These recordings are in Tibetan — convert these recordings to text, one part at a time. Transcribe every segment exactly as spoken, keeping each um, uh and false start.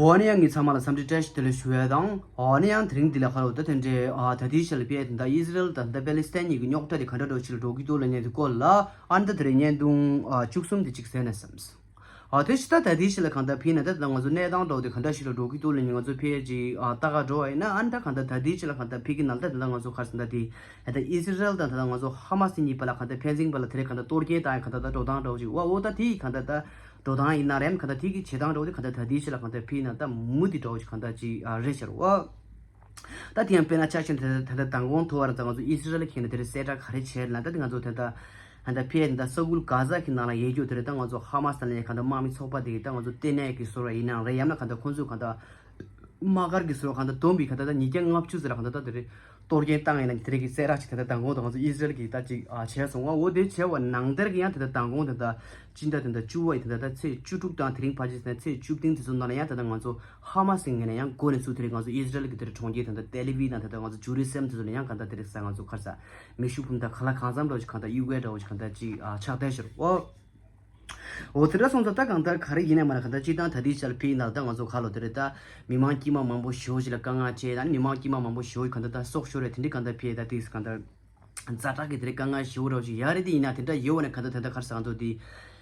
འོ་ན་ཡང་ངས་ཚང་མ་ལ་འཚམས་འདྲི་བཀྲ་ཤིས་བདེ་ལེགས་ཞུ་ཡ་དང་། འོ་ན་ཡང་དེ་རིང་འདི་ལ་ཁ་ལོ་ད་དེ་འདྲའི་ཨ་ད་ལྟའི་ཆ་ལ་དཔེ་ད་ཨི་ཟི་རེལ་དང་ད་པེ་ལི་སི་ཐན་གཉིས་ཀྱི་རྙོག་དྲ་དེ་ག་འདྲ་འདྲ་ཞིག་ལ་འགྲོ་གི་འདུག་ལབ་མཁན་དེ་སྐོར་ལ། ཨ་ནི་ད་དེ་རིང་བརྙན་ཐུང་ཨ་བཅུ་གསུམ་དེ་གཅིག་གསན་ན་བསམས། ཨ་དེ་ཕྱི་ད་ད་ལྟའི་ཆ་ལ་གང་ལྟར་ཕི་ན་ད་ད་ང་ཚོ་གནས་སྟངས་འདྲ་བོ་དེ་ག་འདྲ་ཞིག་ལ་འགྲོ་གི་འདུག་ལབ་མཁན་ང་ཚོ་ཕི་ཅིག་ཨ་ལྟ་ག་འགྲོ་བ་ཡིན་ན། ཨ་ནི་ད་གང་ལྟར་ད་ལྟའི་ཆ་ལ་གང་ལྟར་ཕི་གི་ནང་ད་ད་ང་ཚོ་ག་རེ་ཟེར་ད་དེ་ད་ཨི་ཟི་རེལ་དང་ད་ད་ང་ཚོ་ཧ་མ་སི་གཉིས་བར་ལ་གང་ལྟར་ཕན་ཚུན་བར་ལ་དེ་རིང་གང་ལྟར་གཏོར་སྐྱོན་བཏང་ཡ་གང་ལྟར་ད་འགྲོ་སྟངས་འདྲ་བོ་ཅིག་འོ་འོ་ད་དེ་གང་ལྟར་ད། འགྲོ་སྟངས་ཡིན་ན་རེད། གང་ལྟར་དེ་གི་བྱེད་སྟངས་འདྲ་བོ་དེ་གང་ལྟར་ད་ལྟའི་ཆ་ལ་གང་ལྟར་ཕི་ན་ད་མུ་མཐུད་འདྲ་བོ་ཞིག་གང་ལྟར་ཅིག་ཨ་རེད་ཤག་འོ། ད་དེ་ཡང་དཔེར་ན་ཆ་བཞག་ན་ད་ལྟ་མདང་དགོང་ཐོག་བར་ད་ང་ཚོ་ཨི་སི་རལ་གྱིས་ན་དེ་རིང་གསལ་བསྒྲགས་ག་རེ་བྱས་ལབ་ན། ད་དེ་ང་ཚོ་ད་ལྟ་ད་ལྟ་ཕི་ན་ད་ས་ཁུལ་གྷ་ཟ་གི་ནང་ལ་ཡོད་རྒྱུ་དེ་རིང་ད་ང་ཚོ་ཧ་མ་སི་ལབ་མཁན་གང་ལྟར་དམག་མི་ཚོགས་པ་དེ་གིས་ད་ང་ཚོ་ལྟེ་གནས་ཀྱི་བཟོ་འདྲ་ཡིན་ནའང་རེད། ཡང་ན་གང་ལྟར་ཁོང་ཚོས་གང་ལྟར་དམག་སྒར་གྱི་བཟོ་འདྲ་གང་ལྟར་བསྡོམས་པས་གང་ལྟར་ད་ཉིས་བརྒྱ་ལྔ་བཅུ་ཙམ་ལ་གང་ལྟར་ད་དེ་རིང་གཏོར་སྐྱོན་བཏང་ཡིན་ན་དེ་རིང་གི་གསལ་བསྒྲགས་ཅིག་ད་ལྟ་མདང་དགོང་དུ་ང་ཚོ་ཨི་སི་རལ་གྱིས་ད་ཅིག་ཨ་བྱས་སོང་བ། འོ་དེ་བྱས་པ་ནང་ལྟར་གྱི་ཡང་ད་ལྟ་མདང་དགོང་དེ་ད་སྤྱི་ཟླ་དེ་ད་བཅུ་པ་ཡི་དེ་ད་ད་ཚེས་བཅུ་དྲུག་དང་དེ་རིང་ཕལ་ཆེར་ཟེར་ན་ཚེས་བཅུ་བདུན་དེ་ཚོ་ནང་ལ་ཡང་ད་ལྟ་ང་ཚོ་ཧ་མ་སི་ངོས་ནས་ཡང་འགོ་ནས་ཚུར་དེ་རིང་ང་ཚོ་ཨི་སི་རལ་གྱི་དེ་རིང་གྲོང་ཁྱེར་དེ་ད་ཏེལ་ཨ་བིབ་དང་ད་ལྟ་ང་ཚོ་ཇུ་རུ་སི་ལམ་དེ་ཚོ་ལ་ཡང་གང་ལྟར་དེ་རིང་ས་ང་ཚོ་ག་རེ་ཟེར་མེ་ཤུགས་འཕུར་མདའ་གང་ལ་གང་འཚམ་འདྲ་བོ་ཞིག་གང་ལྟར་གཡུག་གི་འདྲ་བོ་ཞིག་གང་ལྟར་ཅིག་ཨ་ཆགས་བསྡད་ཤག་འོ། འོ་དེ་འདྲ་སོང་ཙང་ད་གང་ལྟར་ག་རེ་ཡིན་ནའི་མ་རེད། གང་ལྟར་སྤྱིར་བཏང་ད་ལྟའི་ཆར་ཕི་ན་ད་ང་ཚོ་ཁ་ལོ་དེ་རེད། ད་མི་མང་དཀྱུས་མ་མང་པོ་ཞེ་པོ་ཞིག་ལ་དཀའ་ངལ་འཕྲད། ད་མི་མང་དཀྱུས་མ་མང་པོ་ཞེ་པོ་གང་ལྟར་ད་སྲོག་ཤོར་བའི་དེ་འདྲའི་གང་ལྟར་ཕི་ད་ཏིག་གང་ལྟར་ཛ་དྲག་གི་དེ་འདྲའི་དཀའ་ངལ་ཞེ་པོ་འདྲ་བོ་ཞིག་ཡོད་རེད། དེ་ཡིན་ན་དེ་འདྲ་ཡོད་པ་ནས་གང་ལྟར་ད་ལྟ་ག་རེ་ཟེར་ང་ཚོ་དེ་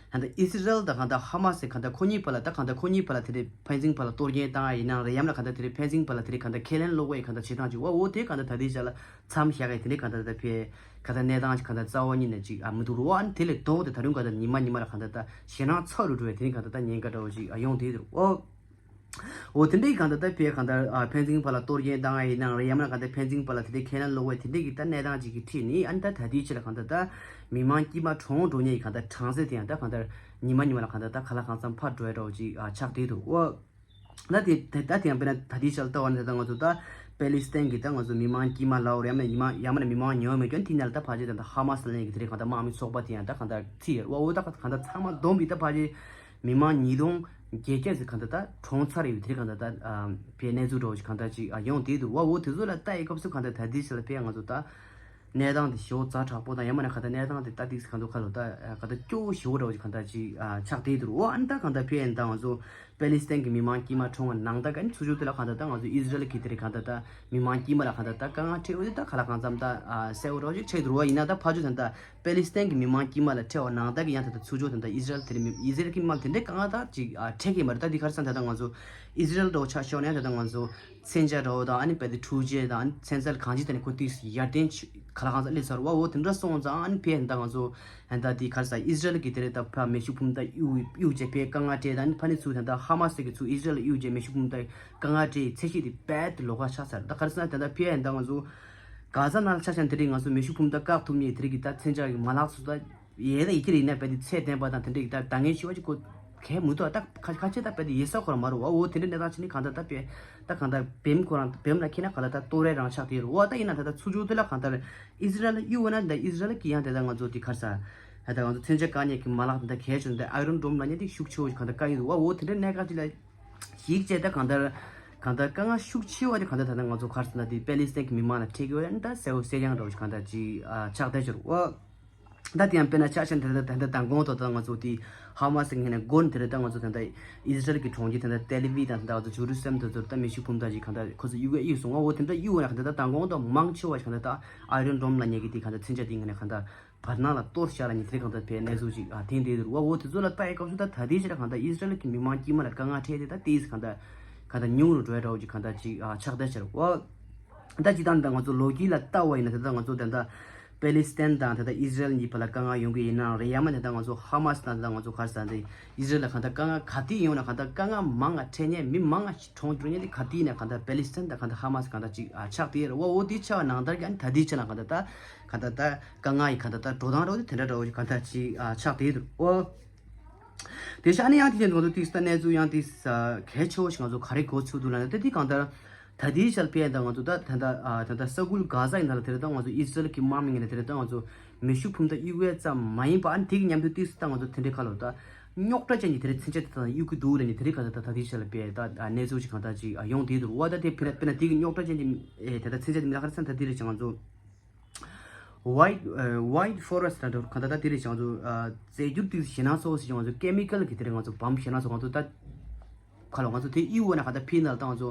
གང་ལྟར་ཨི་སི་རལ་དང་གང་ལྟར་ཧ་མ་སི་གང་ལྟར་ཁོ་གཉིས་བར་ལ་ད་གང་ལྟར་ཁོ་གཉིས་བར་ལ་དེ་འདྲའི་ཕན་ཚུན་བར་ལ་གཏོར་སྐྱོན་བཏང་ཡ་ཡིན་ནའང་རེད། ཡང་ན་གང་ལྟར་དེ་འདྲའི་ཕན་ཚུན་བར་ལ་དེ་འདྲའི་གང་ལྟར་ཁས་ལེན་ལོག་པའི་གང་ལྟར་བྱེད་སྟངས་ཅིག་འོ་འོ་དེ་གང་ལྟར་ད་ལྟའི་ཆར་ལ། མཚམས་བཞག་གི་དེ་འདྲའི་གང་ལྟར་ད་ཕེ་གང་ལྟར་གནས་སྟངས་ཅིག་གང་ལྟར་རྩ་བ་ཉིད་ནས་ཅིག་ཨ་མི་འདུག་རོ། ཨ་ནི་དེ་ལས་ལྡོག་སྟེ་ད་རུང་གང་ལྟར་ཉི་མ་ཉི་མ་ལ་གང་ལྟར་ད་ཞེད་སྣང་ཚ་རུ་འགྲོ་བའི་དེ་འདྲའི་གང་ལྟར་ད་ཉེན་ཁ་འདྲ་བོ་ཞིག་ཨ་ཡོང་བསྡད་འདུག་ཨོ། འོ་དེ་འདྲའི་གང་ལྟར་ད་ཕེ་གང་ལྟར་ཨ་ཕན་ཚུན་བར་ལ་གཏོར་སྐྱོན་བཏང་ཡ་ཡིན་ནའང་རེད། ཡང་ན་གང་ལྟར་ཕན་ཚུན་བར་ལ་དེ་འདྲའི་ཁས་ལེན་ལོག་པའི་དེ་འདྲའི་གི་ད་གནས་སྟངས་ཅིག་གི་ཁྲིད་ནས། ཨ་ནི་ད་ད་ལྟའི་ཆ་ལ་གང་ལྟར་ད་མི་མང་དཀྱུས་མ་གྲོངས་འགྲོ་མཁན་གྱི་གང་ལྟར་གྲངས་ཚད་དེ་ཡང་ད་གང་ལྟར་ཉི་མ་ཉི་མ་ལ་གང་ལྟར་ད་གང་ལ་གང་འཚམ་འཕར་འགྲོ་ཡ་འདྲ་བོ་ཅིག་ཨ་ཆགས་བསྡད་འདུག་ཨོ། ད་དེ་ད་དེ་ཡང་དཔེར་ན་ད་ལྟའི་ཆར་ལྟ་བ་ནི་ད་ལྟ་ང་ཚོ་ད་པེ་ལི་སི་ཐན་གྱི་ད་ང་ཚོ་མི་མང་དཀྱུས་མ་ལབ་རེད། ཡང་ན་མི་མང་ཡང་མིན་ན་མི་མང་ཉུང་མེད་ཀྱང་དེ་ནས་ལ་ད་ཕལ་ཆེར་ད་ལྟ་ཧ་མ་སི་ལབ་མཁན་གྱི་དེ་རིང་གང་ལྟར་དམག་མི་ཚོགས་པ་དེ་ཡང་ད་གང་ལྟར་ཚིག་ཡོད་བ། འོ་ད་གང་ལྟར་ཚང་མ་བསྡོམས་པའི་ད་ཕལ་ཆེར་མི་མང་ཉིས་སྟོང་བརྒྱད་བརྒྱ་ཟིག་གང་ལྟར་ད་གྲོངས་ཚར་ཡོད་དེ་རིང་གང་ལྟར་ད་ཕའི་གནས་ཚུལ་འདྲ་བོ་ཞིག་གང་ལྟར་ཅིག་ཡོང་བསྡད་འདུག་བ། འོ་དེ་ཚོ་ལ་ལྟ་ཡི་སྐབས་སུ་གང་ལྟར་ད་ལྟའི་ཆར་ལ་ཕའི་ང་ཚོ་ད། གནས་སྟངས་དེ་ཞེ་པོ་ཛ་དྲག་པོ་དང་། ཡང་མིན་ན་གང་ལྟར་གནས་སྟངས་དེ་ད་ཏིག་ཙམ་གང་ལྟར་ཁ་ལོ་ད་གང་ལྟར་སྐྱོ་བོ་ཞེ་པོ་འདྲ་བོ་ཞིག་གང་ལྟར་ཅིག་ཆགས་བསྡད་འདུག་འོ་ཨ་ནི་ད་གང་ལྟར་ཕེ་ཡིན་ད་ང་ཚོ་པེ་ལི་སི་ཐན་གྱི་མི་མང་དཀྱུས་མ་གྲོངས་པ་ནང་ལྟར་གྱི་ཚུར་ཕྱོགས་དེ་ལ་གང་ལྟར་ད་ང་ཚོ་ཨི་སི་རལ་གྱི་དེ་རིང་གང་ལྟར་ད་མི་མང་དཀྱུས་མ་ལ་གང་ལྟར་ད་དཀའ་ངལ་འཕྲད་འོ་དེ་ད་ག་ལ་གང་འཚམ་ད་གསལ་བོ་འདྲ་བོ་ཞིག་ཆགས་འདུག་རོ། ཡིན་ན་ད་ཕར་ཕྱོགས་ད་ད་པེ་ལི་སི་ཐན་གྱི་མི་མང་དཀྱུས་མ་ལ་འཕྲད་པ་ནང་ལྟར་གྱི་ཡང་ད་ད་ཚུར་ཕྱོགས་ད་ད་ཨི་སི་རལ་དེ་རིང་ཨི་སི་རལ་གྱི་མི་མང་དེ་འདྲའི་དཀའ་ངལ་ད་ཅིག་འཕྲད་ཀྱི་མ་རེད། ད་འདི་ག་རེ་ཟེར་ན་ད་ད་ང་ཚོ་ཨི་སི་རལ་འདྲ་བོ་ཆ་བཞག་ན་ད་ད་ང་ཚོ། མཚོན་ཆ་འདྲ་བོ་དང་ཨ་ནི་རྦད་དེ་འཕྲུལ་ཆས་དང་ཨ་ནི་མཚོན་ཆ་གང་ཅི་དེ་ནི་ཁོ་དུས་ཡར་ལྡན་ཆུ་ག་ལ་གང་ས་སླེབས་ཚར་བ། འོ་དེ་འདྲ་སོང་ཙང་ཨ་ནི་ཕེ་ད་ང་ཚོ་ད་དེ་ག་རེ་ཟ་ཨི་སི་རལ་གྱི་དེ་རེད། ད་ཕ་མེ་ཤུགས་འཕུར་མདའ་གཡུག་གཡུག་བྱས་ཕེ་དཀའ་ངལ་འཕྲད། ད་ཨ་ནི་ཕ་ནི་ཚུར་ད་ཧ་མ་སི་གི་ཚུར་ཨི་སི་རལ་གཡུག་བྱས་མེ་ཤུགས་འཕུར་མདའ་དཀའ་ངལ་འཕྲད་ཚད་གཞི་དེ་རྦད་དེ་ལོགས་ཀ་ཆགས་ཚར། ད་ག་རེ་ཟེར་ན་ད་ད་ཕེ་ད་ང་ཚོ་ག་ས་ན་ཆ་ཤ་དེ་རིང་ང་ཚོ་མེ་ཤུགས་འཕུར་མདའ་བཀག་ཐུབ་མཁན་དེ་རིང་གི་ད་མཚོན་ཆ་གི་མ་ལག་ཚོ་ད། ཡས་ད་ཡི་གེ་རེད། ཡིན་ན་རྦད་དེ་ཚད་ལྡན་པ་དང་དེ་འདྲ་ཡི་ད་ད་ངས་ཤི་བ་ཅིག་གོ་གལ་མི་འདུག་ད་ཁ་ཁ་ཆེ་ད་རྦད་དེ་ཡེ་ས་ཁོ་རང་མ་རུ་བ། འོ་དེ་འདྲ་གནས་སྟངས་ཆེ་ནི་གང་ད་ད་པེ་ད་གང་ད་བེམ་ཁོ་རང་བེམ་ལ་ཁྱེད་ན་གང་ད་ད་ཏོ་རེ་རང་ཆགས་དེ་རུ་བ། ད་ཡིན་ན་ད་ད་ཚུར་ཕྱོགས་དེ་ལ་གང་ད་ཨི་སི་རལ་གཡུག་བ་ན་ད་ཨི་སི་རལ་གི་ཡང་དེ་ད་ང་ཚོ་དེ་ག་རེ་ཟ་ད་ད་ང་ཚོ་མཚོན་ཆ་བཀག་ཉེས་ཀྱི་མ་ལག་དེ་ད་གལ་ཆེ་ད་ཨའི་རོན་ཌོམ་ལ་ཉེ་དེ་ཤུགས་ཆེ་བོ་ཞིག་གང་ད་བཀག་ཡོད་འདུག་བ། འོ་དེ་འདྲ་གནས་སྐབས་ཅིག་ལ་ཡིག་བྱས་ད་གང་ད་གང་ད་དཀའ་ངལ་ཤུགས་ཆེ་བ་དེ་གང་ད་ད་ད་ང་ཚོ་ག་རེ་ཟ་ད་དེ་པེ་ལི་སི་ཐན་གི་མི་མང་ལ་འཕྲད་ཀྱི་བ་ཡང་ད་གསལ་བོ་གསལ་རྐྱང་འདྲ་བོ་ཞིག་གང་ད་ཅིག་ཆགས་བསྡད་ཆེ་རུ་བ། ད་དེ་ཡང་དཔེར་ན་ཆ་བཞག་ན་ད་ལྟ་ད་ལྟ་མདང་དགོང་དག་ད་ང་ཚོ་དེ་ཧ་མ་སི་ངོས་ནས་འགོ་ནས་དེ་རེད། ད་ང་ཚོ་ད་ལྟ་ཨི་སི་རལ་གྱི་གྲོང་ཁྱེར་ད་ལྟ་ཏེལ་ཨ་བིབ་དང་ད་ལྟ་ང་ཚོ་ཇུ་རུ་སི་ལམ་དེ་ཚོར་ད་མེ་ཤུགས་འཕུར་མདའ་ཅིག་གང་ལྟར་ཁོ་ཚོ་གཡུག་གཡུག་སོང་བ། འོ་དེ་འདྲ་གཡུག་ན་གང་ལྟར་ད་མདང་དགོང་དག་མང་ཆེ་བ་ཞིག་གང་ལྟར་ད་ཨའི་རོན་ཌོམ་ལབ་མཁན་གྱི་དེ་གང་ལྟར་མཚོན་ཆ་དེ་ངོས་ནས་གང་ལྟར་བར་སྣང་ལ་གཏོར་བཞག་ལབ་མཁན་དེ་གང་ལྟར་དཔེ་གནས་ཚུལ་ཅིག་ཨ་ཐོན་བསྡད་འདུག་བ། འོ་དེ་ཚོ་ལ་ལྟ་ཡི་སྐབས་སུ་ད་ད་ལྟའི་ཆར་གང་ལྟར་ཨི་སི་རལ་གྱི་མི་མང་དཀྱུས་མ་ལ་དཀའ་ངལ་འཕྲད་དེ་ད་ཏོག་ཙམ་གང་ལྟར་གང་ལྟར་ཉུང་རུ་འགྲོ་ཡ་འདྲ་བོ་ཅིག་གང་ལྟར་ཅིག་ཨ་ཆགས་བསྡད་ཆེ་རུ་བ། ད་སྤྱིར་བཏང་ད་ང་ཚོ་ལོ་རྒྱུས་ལ་ལྟ་བ་ཡིན་ན་ད་ལྟ་ང་ཚོ་ད་ལྟ་པེ་ལི་སི་ཐན་དང་ད་ལྟ་ཨི་སི་རལ་གཉིས་བར་ལ་དཀའ་ངལ་ཡོང་གི་ཡིན་ན་རེད། ཡང་མིན་ན་ད་ལྟ་ང་ཚོ་ཧ་མ་སི་དང་ད་ལྟ་ང་ཚོ་ག་རེ་ཟེར་འདི་ཨི་སི་རལ་ལ་གང་ལྟར་དཀའ་ངལ་ག་དུས་ཡོང་ན་གང་ལྟར་དཀའ་ངལ་མང་ང་འཕྲད་མཁན་མི་མང་ང་གྲོངས་འགྲོ་མཁན་དེ་ག་དུས་ཡིན་ན་གང་ལྟར་པེ་ལི་སི་ཐན་དང་གང་ལྟར་ཧ་མ་སི་གང་ལྟར་ཅིག་ཨ་ཆགས་བསྡད་ཡོད་རེད་བ། འོ་དེ་ཆགས་པ་ནང་ལྟར་གྱི་ཨ་ནི་ད་ལྟའི་ཆ་ལ་གང་ལྟར་ད་གང་ལྟར་ད་དཀའ་ངལ་ཡི་གང་ལྟར་ད་འགྲོ་སྟངས་འདྲ་བོ་དེ་དེ་འདྲ་འདྲ་བོ་ཞིག་གང་ལྟར་ཅིག་ཨ་ཆགས་བསྡད་ཡོད་རེད་བ། དེ་བཞག་ནས་ཡང་དེ་བཞིན་ང་ཚོ་ཏིག་ཙམ་གནས་ཚུལ་ཡང་ཏིག་ཙམ་གལ་ཆེ་བོ་ཞིག་ང་ཚོ་ག་རེ་གོ་ཚུགས་འདུག་ལབ་ན། ད་དེ་གང་ལྟར་ད་ལྟའི་ཆར་ཕེ་ད་ང་ཚོ་ད་ད་ལྟ་ཨ་ད་ལྟ་ས་ཁུལ་གྷ་ཟ་ཡི་ནང་ལ་དེ་རེད། ད་ང་ཚོ་ཨི་སི་རལ་གྱི་དམག་མི་ངོས་ནས་དེ་རེད། ད་ང་ཚོ་མེ་ཤུགས་འཕུར་མདའ་གཡུག་ཡས་ཙམ་མ་ཡིན་པ་ཨ་ནི་དེ་གི་མཉམ་དུ་ཏིག་ཙམ་ད་ང་ཚོ་དེ་འདྲའི་ཁ་ལོ་ད་རྙོག་དྲ་ཅན་གྱི་དེ་རེད་མཚོན་ཆ་དེ་དག་གཡུག་གི་འདུག་ལབ་ནས་དེ་རེད། གང་ལྟར་ད་ད་ལྟའི་ཆར་ལ་ཕེ་ད་ཨ་གནས་ཚུལ་ཞིག་གང་ལྟར་ཅིག་ཨ་ཡོང་བསྡད་འདུག་བ། ད་དེ་ཕེ་ན་ཕེ་ན་དེ་གི་རྙོག་དྲ་ཅན་གྱི་ཨེ་ད་ལྟ་མཚོན་ཆ་དེ་མི་ལ་ག་རེ་ཟེར་ན་ད་དེ་རེད་ཅིག་ང་ཚོ། White ཨ་White Forest ད་གང་ལྟར་ད་དེ་རེད་ཅིག་ང་ཚོ་ཨ་རྫས་འགྱུར་ཏིག་ཙམ་ཞེད་སྣང་ཚ་བོ་ཞིག་ང་ཚོ་ཀེ་མི་ཀལ་གྱི་དེ་རེད། ང་ཚོ་བམ་ཞེད་སྣང་ཚ་བོ་ང་ཚོ་ད་ ཁ་ལོ་ང་ཚོ་དེ་གཡུག་བ་ན་གང་ལྟར་ཕི་ནལ་དང་ང་ཚོ་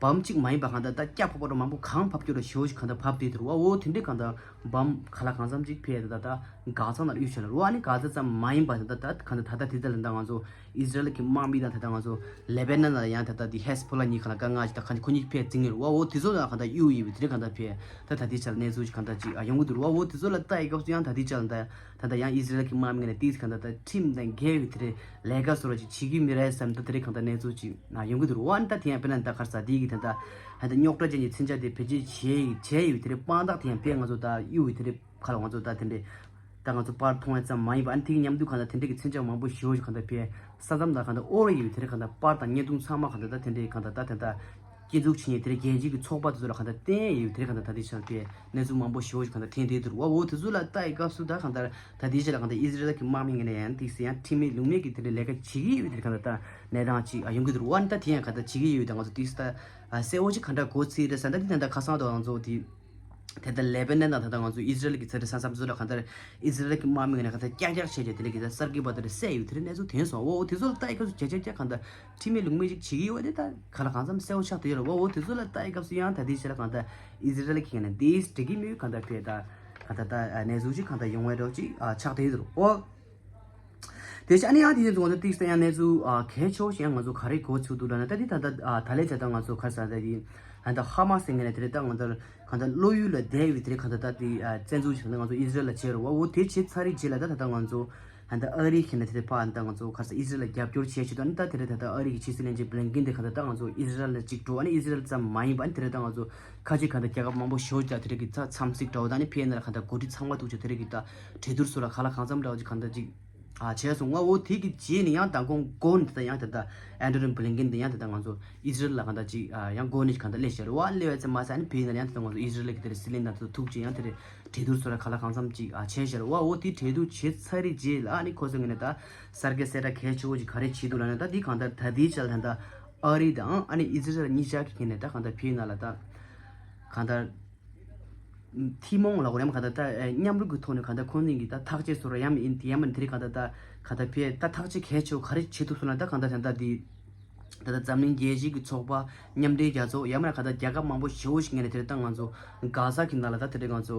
བམ་གཅིག་མ་ཡིན་པ་གང་ལྟར་ད་སྐྱ་ཕོག་པ་འགྲོ་མང་པོ་གང་བབས་སྐྱོ་ར་ཞེ་པོ་ཞིག་གང་ལྟར་བབས་དེ་དུ་རུ་བ། འོ་དེ་འདྲའི་གང་ལྟར་བམ་ཁ་ལ་གང་འཚམ་གཅིག་ཕེ་ད་ད་ག་ཚང་ནར་གཡུག་ཆ་ལ་རུ་བ། ཨ་ནི་ག་ཚ་ཙམ་མ་ཡིན་པ་ད་ད་ད་གང་ལྟར་ད་ད་དེ་ད་ལ་ད་ང་ཚོ་ཨི་ཟི་རལ་གྱི་དམག་མི་དང་ད་ད་ང་ཚོ་ལེ་བེ་ནན་ལ་ཡང་ད་ད་དེ་ཧེ་སི་བྷོ་ལ་གཉིས་ཁ་ལ་ག་ང་ཞིག་ད་གང་ཅི་ཁོ་གཉིས་ཕེ་རྫིང་ངེར་རུ་བ། འོ་དེ་ཚོ་ད་གང་ལྟར་གཡུག་ཡི་བི་དེ་རེ་གང་ལྟར་ཕེ་ད་ད་དེ་ཆ་ལ་གནས་ཚུལ་ཞིག་གང་ལྟར་ཅིག་ཡོང་གི་འདུག་རུ་བ། འོ་དེ་ཚོ་ལ་ལྟ་ཡི་སྐབས་སུ་ཡང་ད་དེ་ཆ་ལ་ད་ད་ལྟ་ཡང་ཨི་ཟི་རལ་གྱི་དམག་མི་ངོས་ནས་ཏིས་གང་ལྟར་ད་ཁྲིམས་དང་འགལ་བའི་དེ་རེད་ལས་ཀ་བཟོ་ར་ཅིག་བྱེད་ཀྱི་མི་རེད་བསམ་ད་དེ་རེད་གང་ལྟར་གནས་ཚུལ་ཅིག་ཡོང་གི་འདུག་རུ་བ། ཨ་ནི་ད་དེ་ཡང་དཔེར་ན་ད་གར་ས་དེ་གི་ད་ད་ད་རྙོག་དྲ་ཅན་གྱི་མཚོན་ཆ་དེ་བེད་སྤྱོད་བྱས་བྱས་ཡོད་དེ་རེད། དཔང་རྟགས་དེ་ཡང་དཔེ་ང་ཚོ་ད་གཡུག་ཡོད་དེ་རེད། ཁ་ལ་ང་ཚོ་ད་དེ་འདྲས་ད་ང་ཚོ་པར་མཐོང་བ་ཙམ་མ་ཡིན་པ། ཨ་ནི་དེ་གི་མཉམ་དུ་གང་ལྟར་དེ་འདྲས་ཀྱི་མཚོན་ཆ་མང་པོ་ཞེ་པོ་ཞིག་གང་ལྟར་ཕེ་ས་མཚམས་དང་གང་ལྟར་ཨོ་ར་ཡོད་དེ་རེད། གང་ལྟར་པར་དང་བརྙན་ཐུང་ཚང་མ་གང་ལྟར་ད་དེ་འདྲས་གང་ལྟར་ད་དེ་ད། སྐྱེ་འཛུགས་ཆེན་ཡོད་དེ་རྒྱལ་སྤྱིའི་གི་ཚོགས་པ་དེ་ཚོ་ལ་གང་ལྟར་བསྟན་ཡོད་དེ་རེད། གང་ལྟར་ད་ལྟའི་ཆར་པའི་གནས་ཚུལ་མང་པོ་ཞེ་པོ་ཞིག་གང་ལྟར་ཐོན་བསྡད་འདུག་བ། འོ་དེ་ཚོ་ལ་ལྟ་ཡི་སྐབས་སུ་ད་གང་ལྟར་ད་ལྟའི་ཆར་ལ་གང་ལྟར་ཨི་ཟི་རལ་གྱི་དམག་མི་ངོས་ནས་ཡང་ཏིག་སེ་ཡང་ཁྲིམས་མེད་ལུགས་མེད་ཀྱི་དེ་འདྲའི་ལས་ཀ་བྱེད་ཀྱི་ཡོད་དེ་རེད། གང་ལྟར་ད་གནས་སྟངས་ཅིག་ཡོང་གི་འདུག་བ། ད་དེ་ཡང་གང་ལྟར་བྱེད་ཀྱི་ཡོད་དེ་ང་ཚོ་ཏིག་སེ་ད་གསལ་བོ་ཅིག་གང་འདྲ་གོ་ཚིག་རེད་ས་ད་དེ་ད་ལྟ་ཁ་སང་དུ་ང་ཚོ་དེ། དེ་ལྟར་ལེ་བྷ་ནན་དང་ད་ལྟ་ང་ཚོ་ཨི་ཟི་རལ་གྱི་ཚ་དེ་ས་མཚམས་སུ་ལ་གང་ལྟར་ཨི་ཟི་རལ་གྱི་དམག་མི་ངོས་ནས་གང་ལྟར་ཀྱག་ཀྱག་བྱས་བྱས་དེ་ལས་གང་ལྟར་གསར་འགོད་པ་དེ་ལ་བསད་ཡོད་དེ་རེད། གནས་ཚུལ་ཐོན་སོང་། འོ་དེ་ཚོ་ལ་ལྟ་ཡི་སྐབས་སུ་བྱས་བྱས་བྱས་གང་ལྟར་ཁྲིམས་མེད་ལུགས་མེད་ཅིག་བྱེད་ཀྱི་ཡོད་དེ་ད་ག་ལ་གང་འཚམ་གསལ་བོ་ཆགས་བསྡད་ཡོད་རེད་བ། འོ་དེ་ཚོ་ལ་ལྟ་ཡི་སྐབས་སུ་ཡང་ད་ལྟའི་ཆ་ལ་གང་ལྟར་ཨི་ཟི་རལ་གྱི་ངོས་ནས་དེ་འགྲིག་གི་མེད་གང་ལྟར་ཕེ་ད་གང་ལྟར་ད་གནས་ཚུལ་ཅིག་གང་ལྟར་ཡོང་བའི་རོགས་ཅིག་ཆགས་བསྡད་ཡོད་རེད། འོ། དེ་བཞིན་ཨ་ནི་ཡང་དེ་བཞིན་དུ་ང་ཚོ་ཏིག་སྟེ་ཡང་གནས་ཚུལ་ཨ་གལ་ཆེ་བོ་ཞིག་ཡང་ང་ཚོ་ག་རེ་གོ་ཚུལ་འདུག་ལབ་ན། ད་དེ་ད་ལྟ་ཨ་ད་ལས་བྱ་ད་ང་ཚོ་ག་རེ་ཟེར་ད་དེ་ད་ལྟ་ཧ་མ་སི་ངོས་ནས་དེ་རེད། ད་ང་ཚོ་གང་ལྟར་བློ་ཡུལ་ལ་བསྡད་ཡོད་དེ་རེད། གང་ལྟར་ད་དེ་ཨ་བཙན་འཛུལ་བྱས་ད་ང་ཚོ་ཨི་ཟི་རལ་ལ་བྱས་རེད་བ། འོ་དེ་བྱས་ཚར་རེད་རྗེས་ལ་ད་ད་ལྟ་ང་ཚོ་ད་ལྟ་ཨ་རི་གི་ནས་དེ་རེད་ཕ་ད་ང་ཚོ་ག་རེ་ཟེར་ཨི་ཟི་རལ་ལ་རྒྱབ་སྐྱོར་བྱས་བྱས་ད་ནི་ད་དེ་རེད། ད་ལྟ་ཨ་རི་གི་ཕྱི་སྲིད་བློན་ཆེན་བྷི་ལིན་ཀིན་དེ་གང་ལྟར་ད་ང་ཚོ་ཨི་ཟི་རལ་ལ་གཅིག་འགྲོ། ཨ་ནི་ཨི་ཟི་རལ་ཙམ་མ་ཡིན་པ་ཨ་ནི་དེ་རེད། ད་ང་ཚོ་ཁ་ཅིག་གང་ལྟར་རྒྱལ་ཁབ་མང་པོ་ཞེ་པོ་ཅིག་དེ་རིགས་ཀྱི་ཚ་འཚམས་གཟིགས་འདྲ་བོ་དང་ནི་ཕེ་ནར་གང་ལྟར་འགོ་ཁྲིད་ཚང་མ་ཐུག་ཅིག་དེ་རིགས་ཀྱི་ད་གྲོས་བསྡུར་སོགས་ལ་གང་ལ་གང་འཚམ་འདྲ་བོ་ཅིག་གང་ལྟར་ཅིག་ཨ་བྱས་སོང་། ང་འོ་དེ་གི་རྗེས་ནས་ཡང་མདང་དགོང་འགོ་ནས་ད་ཡང་ད་ལྟ་ཨན་ཐོ་ནི་བྷི་ལིན་ཀིན་དེ་ཡང་ད་ལྟ་ང་ཚོ་ཨི་ཟི་རལ་ལ་གང་ལྟར་ཅིག་ཨ་ཡང་འགོ་ནས་གང་ལྟར་སླེབས་ཤར་བ། སླེབས་ཡ་ཙམ་མ་ཟད་ནི་ཕེ་ནར་ཡང་ད་ལྟ་ང་ཚོ་ཨི་ཟི་རལ་གི་དེ་རིགས་སྲིད་བློན་དང་ད་ལྟ་ཐུག་ཅིག་ཡང་དེ་རིགས་གྲོས་བསྡུར་སོགས་ལ་གང་ལ་གང་འཚམ་ཅིག་ཨ་བྱས་ཤར་བ། འོ་དེ་གྲོས་བསྡུར་བྱས་ཚར་རེད་རྗེས་ལ་ཨ་ནི་ཁོ་ཚོ་ངོས་ནས་ད་གསར་བརྗེ་གསལ་བསྒྲགས་གལ་ཆེ་བོ་ཅིག་ག་རེ་བྱས་འདུག་ལབ་ན། ད་དེ་གང་ལྟར་ད་དེའི་ཆ་ལ་ད་ལྟ་ཨ་རི་དང་ཨ་ནི་ཨི་ཟི་རལ་གཉིས་ཆ་གི་ངོས་ནས་ད་གང་ལྟར་ཕེ་ནར་ལ་ད་གང་ལྟར་ཐུན་མོང་ལ་འོ་རེམ་གང་ལྟར་ད་མཉམ་རུབ་ཀྱི་ཐོག་ནས་གང་ལྟར་ཁོང་ཚོ་གི་ད་ཐག་གཅོད་སོགས་ཡང་མིན་ཡང་མིན་དེ་རིགས་གང་ལྟར་ད་གང་ལྟར་ཕེ་ད་ཐག་གཅོད་གལ་ཆེ་བོ་ག་རེ་བྱེད་ཐུབ་སོང་ན། ད་གང་ལྟར་ད་ལྟ་དེ་ད་ལྟ་འཛམ་གླིང་རྒྱལ་སྤྱིའི་གི་ཚོགས་པ་མཉམ་འབྲེལ་རྒྱལ་ཚོགས་ཡང་མིན་གང་ལྟར་རྒྱལ་ཁབ་མང་པོ་ཞེ་པོ་ཞིག་ངོས་ནས་དེ་རིགས་ད་ང་ཚོ་གྷ་ཟ་གི་ནང་ལ་ད་དེ་རིགས་ང་ཚོ་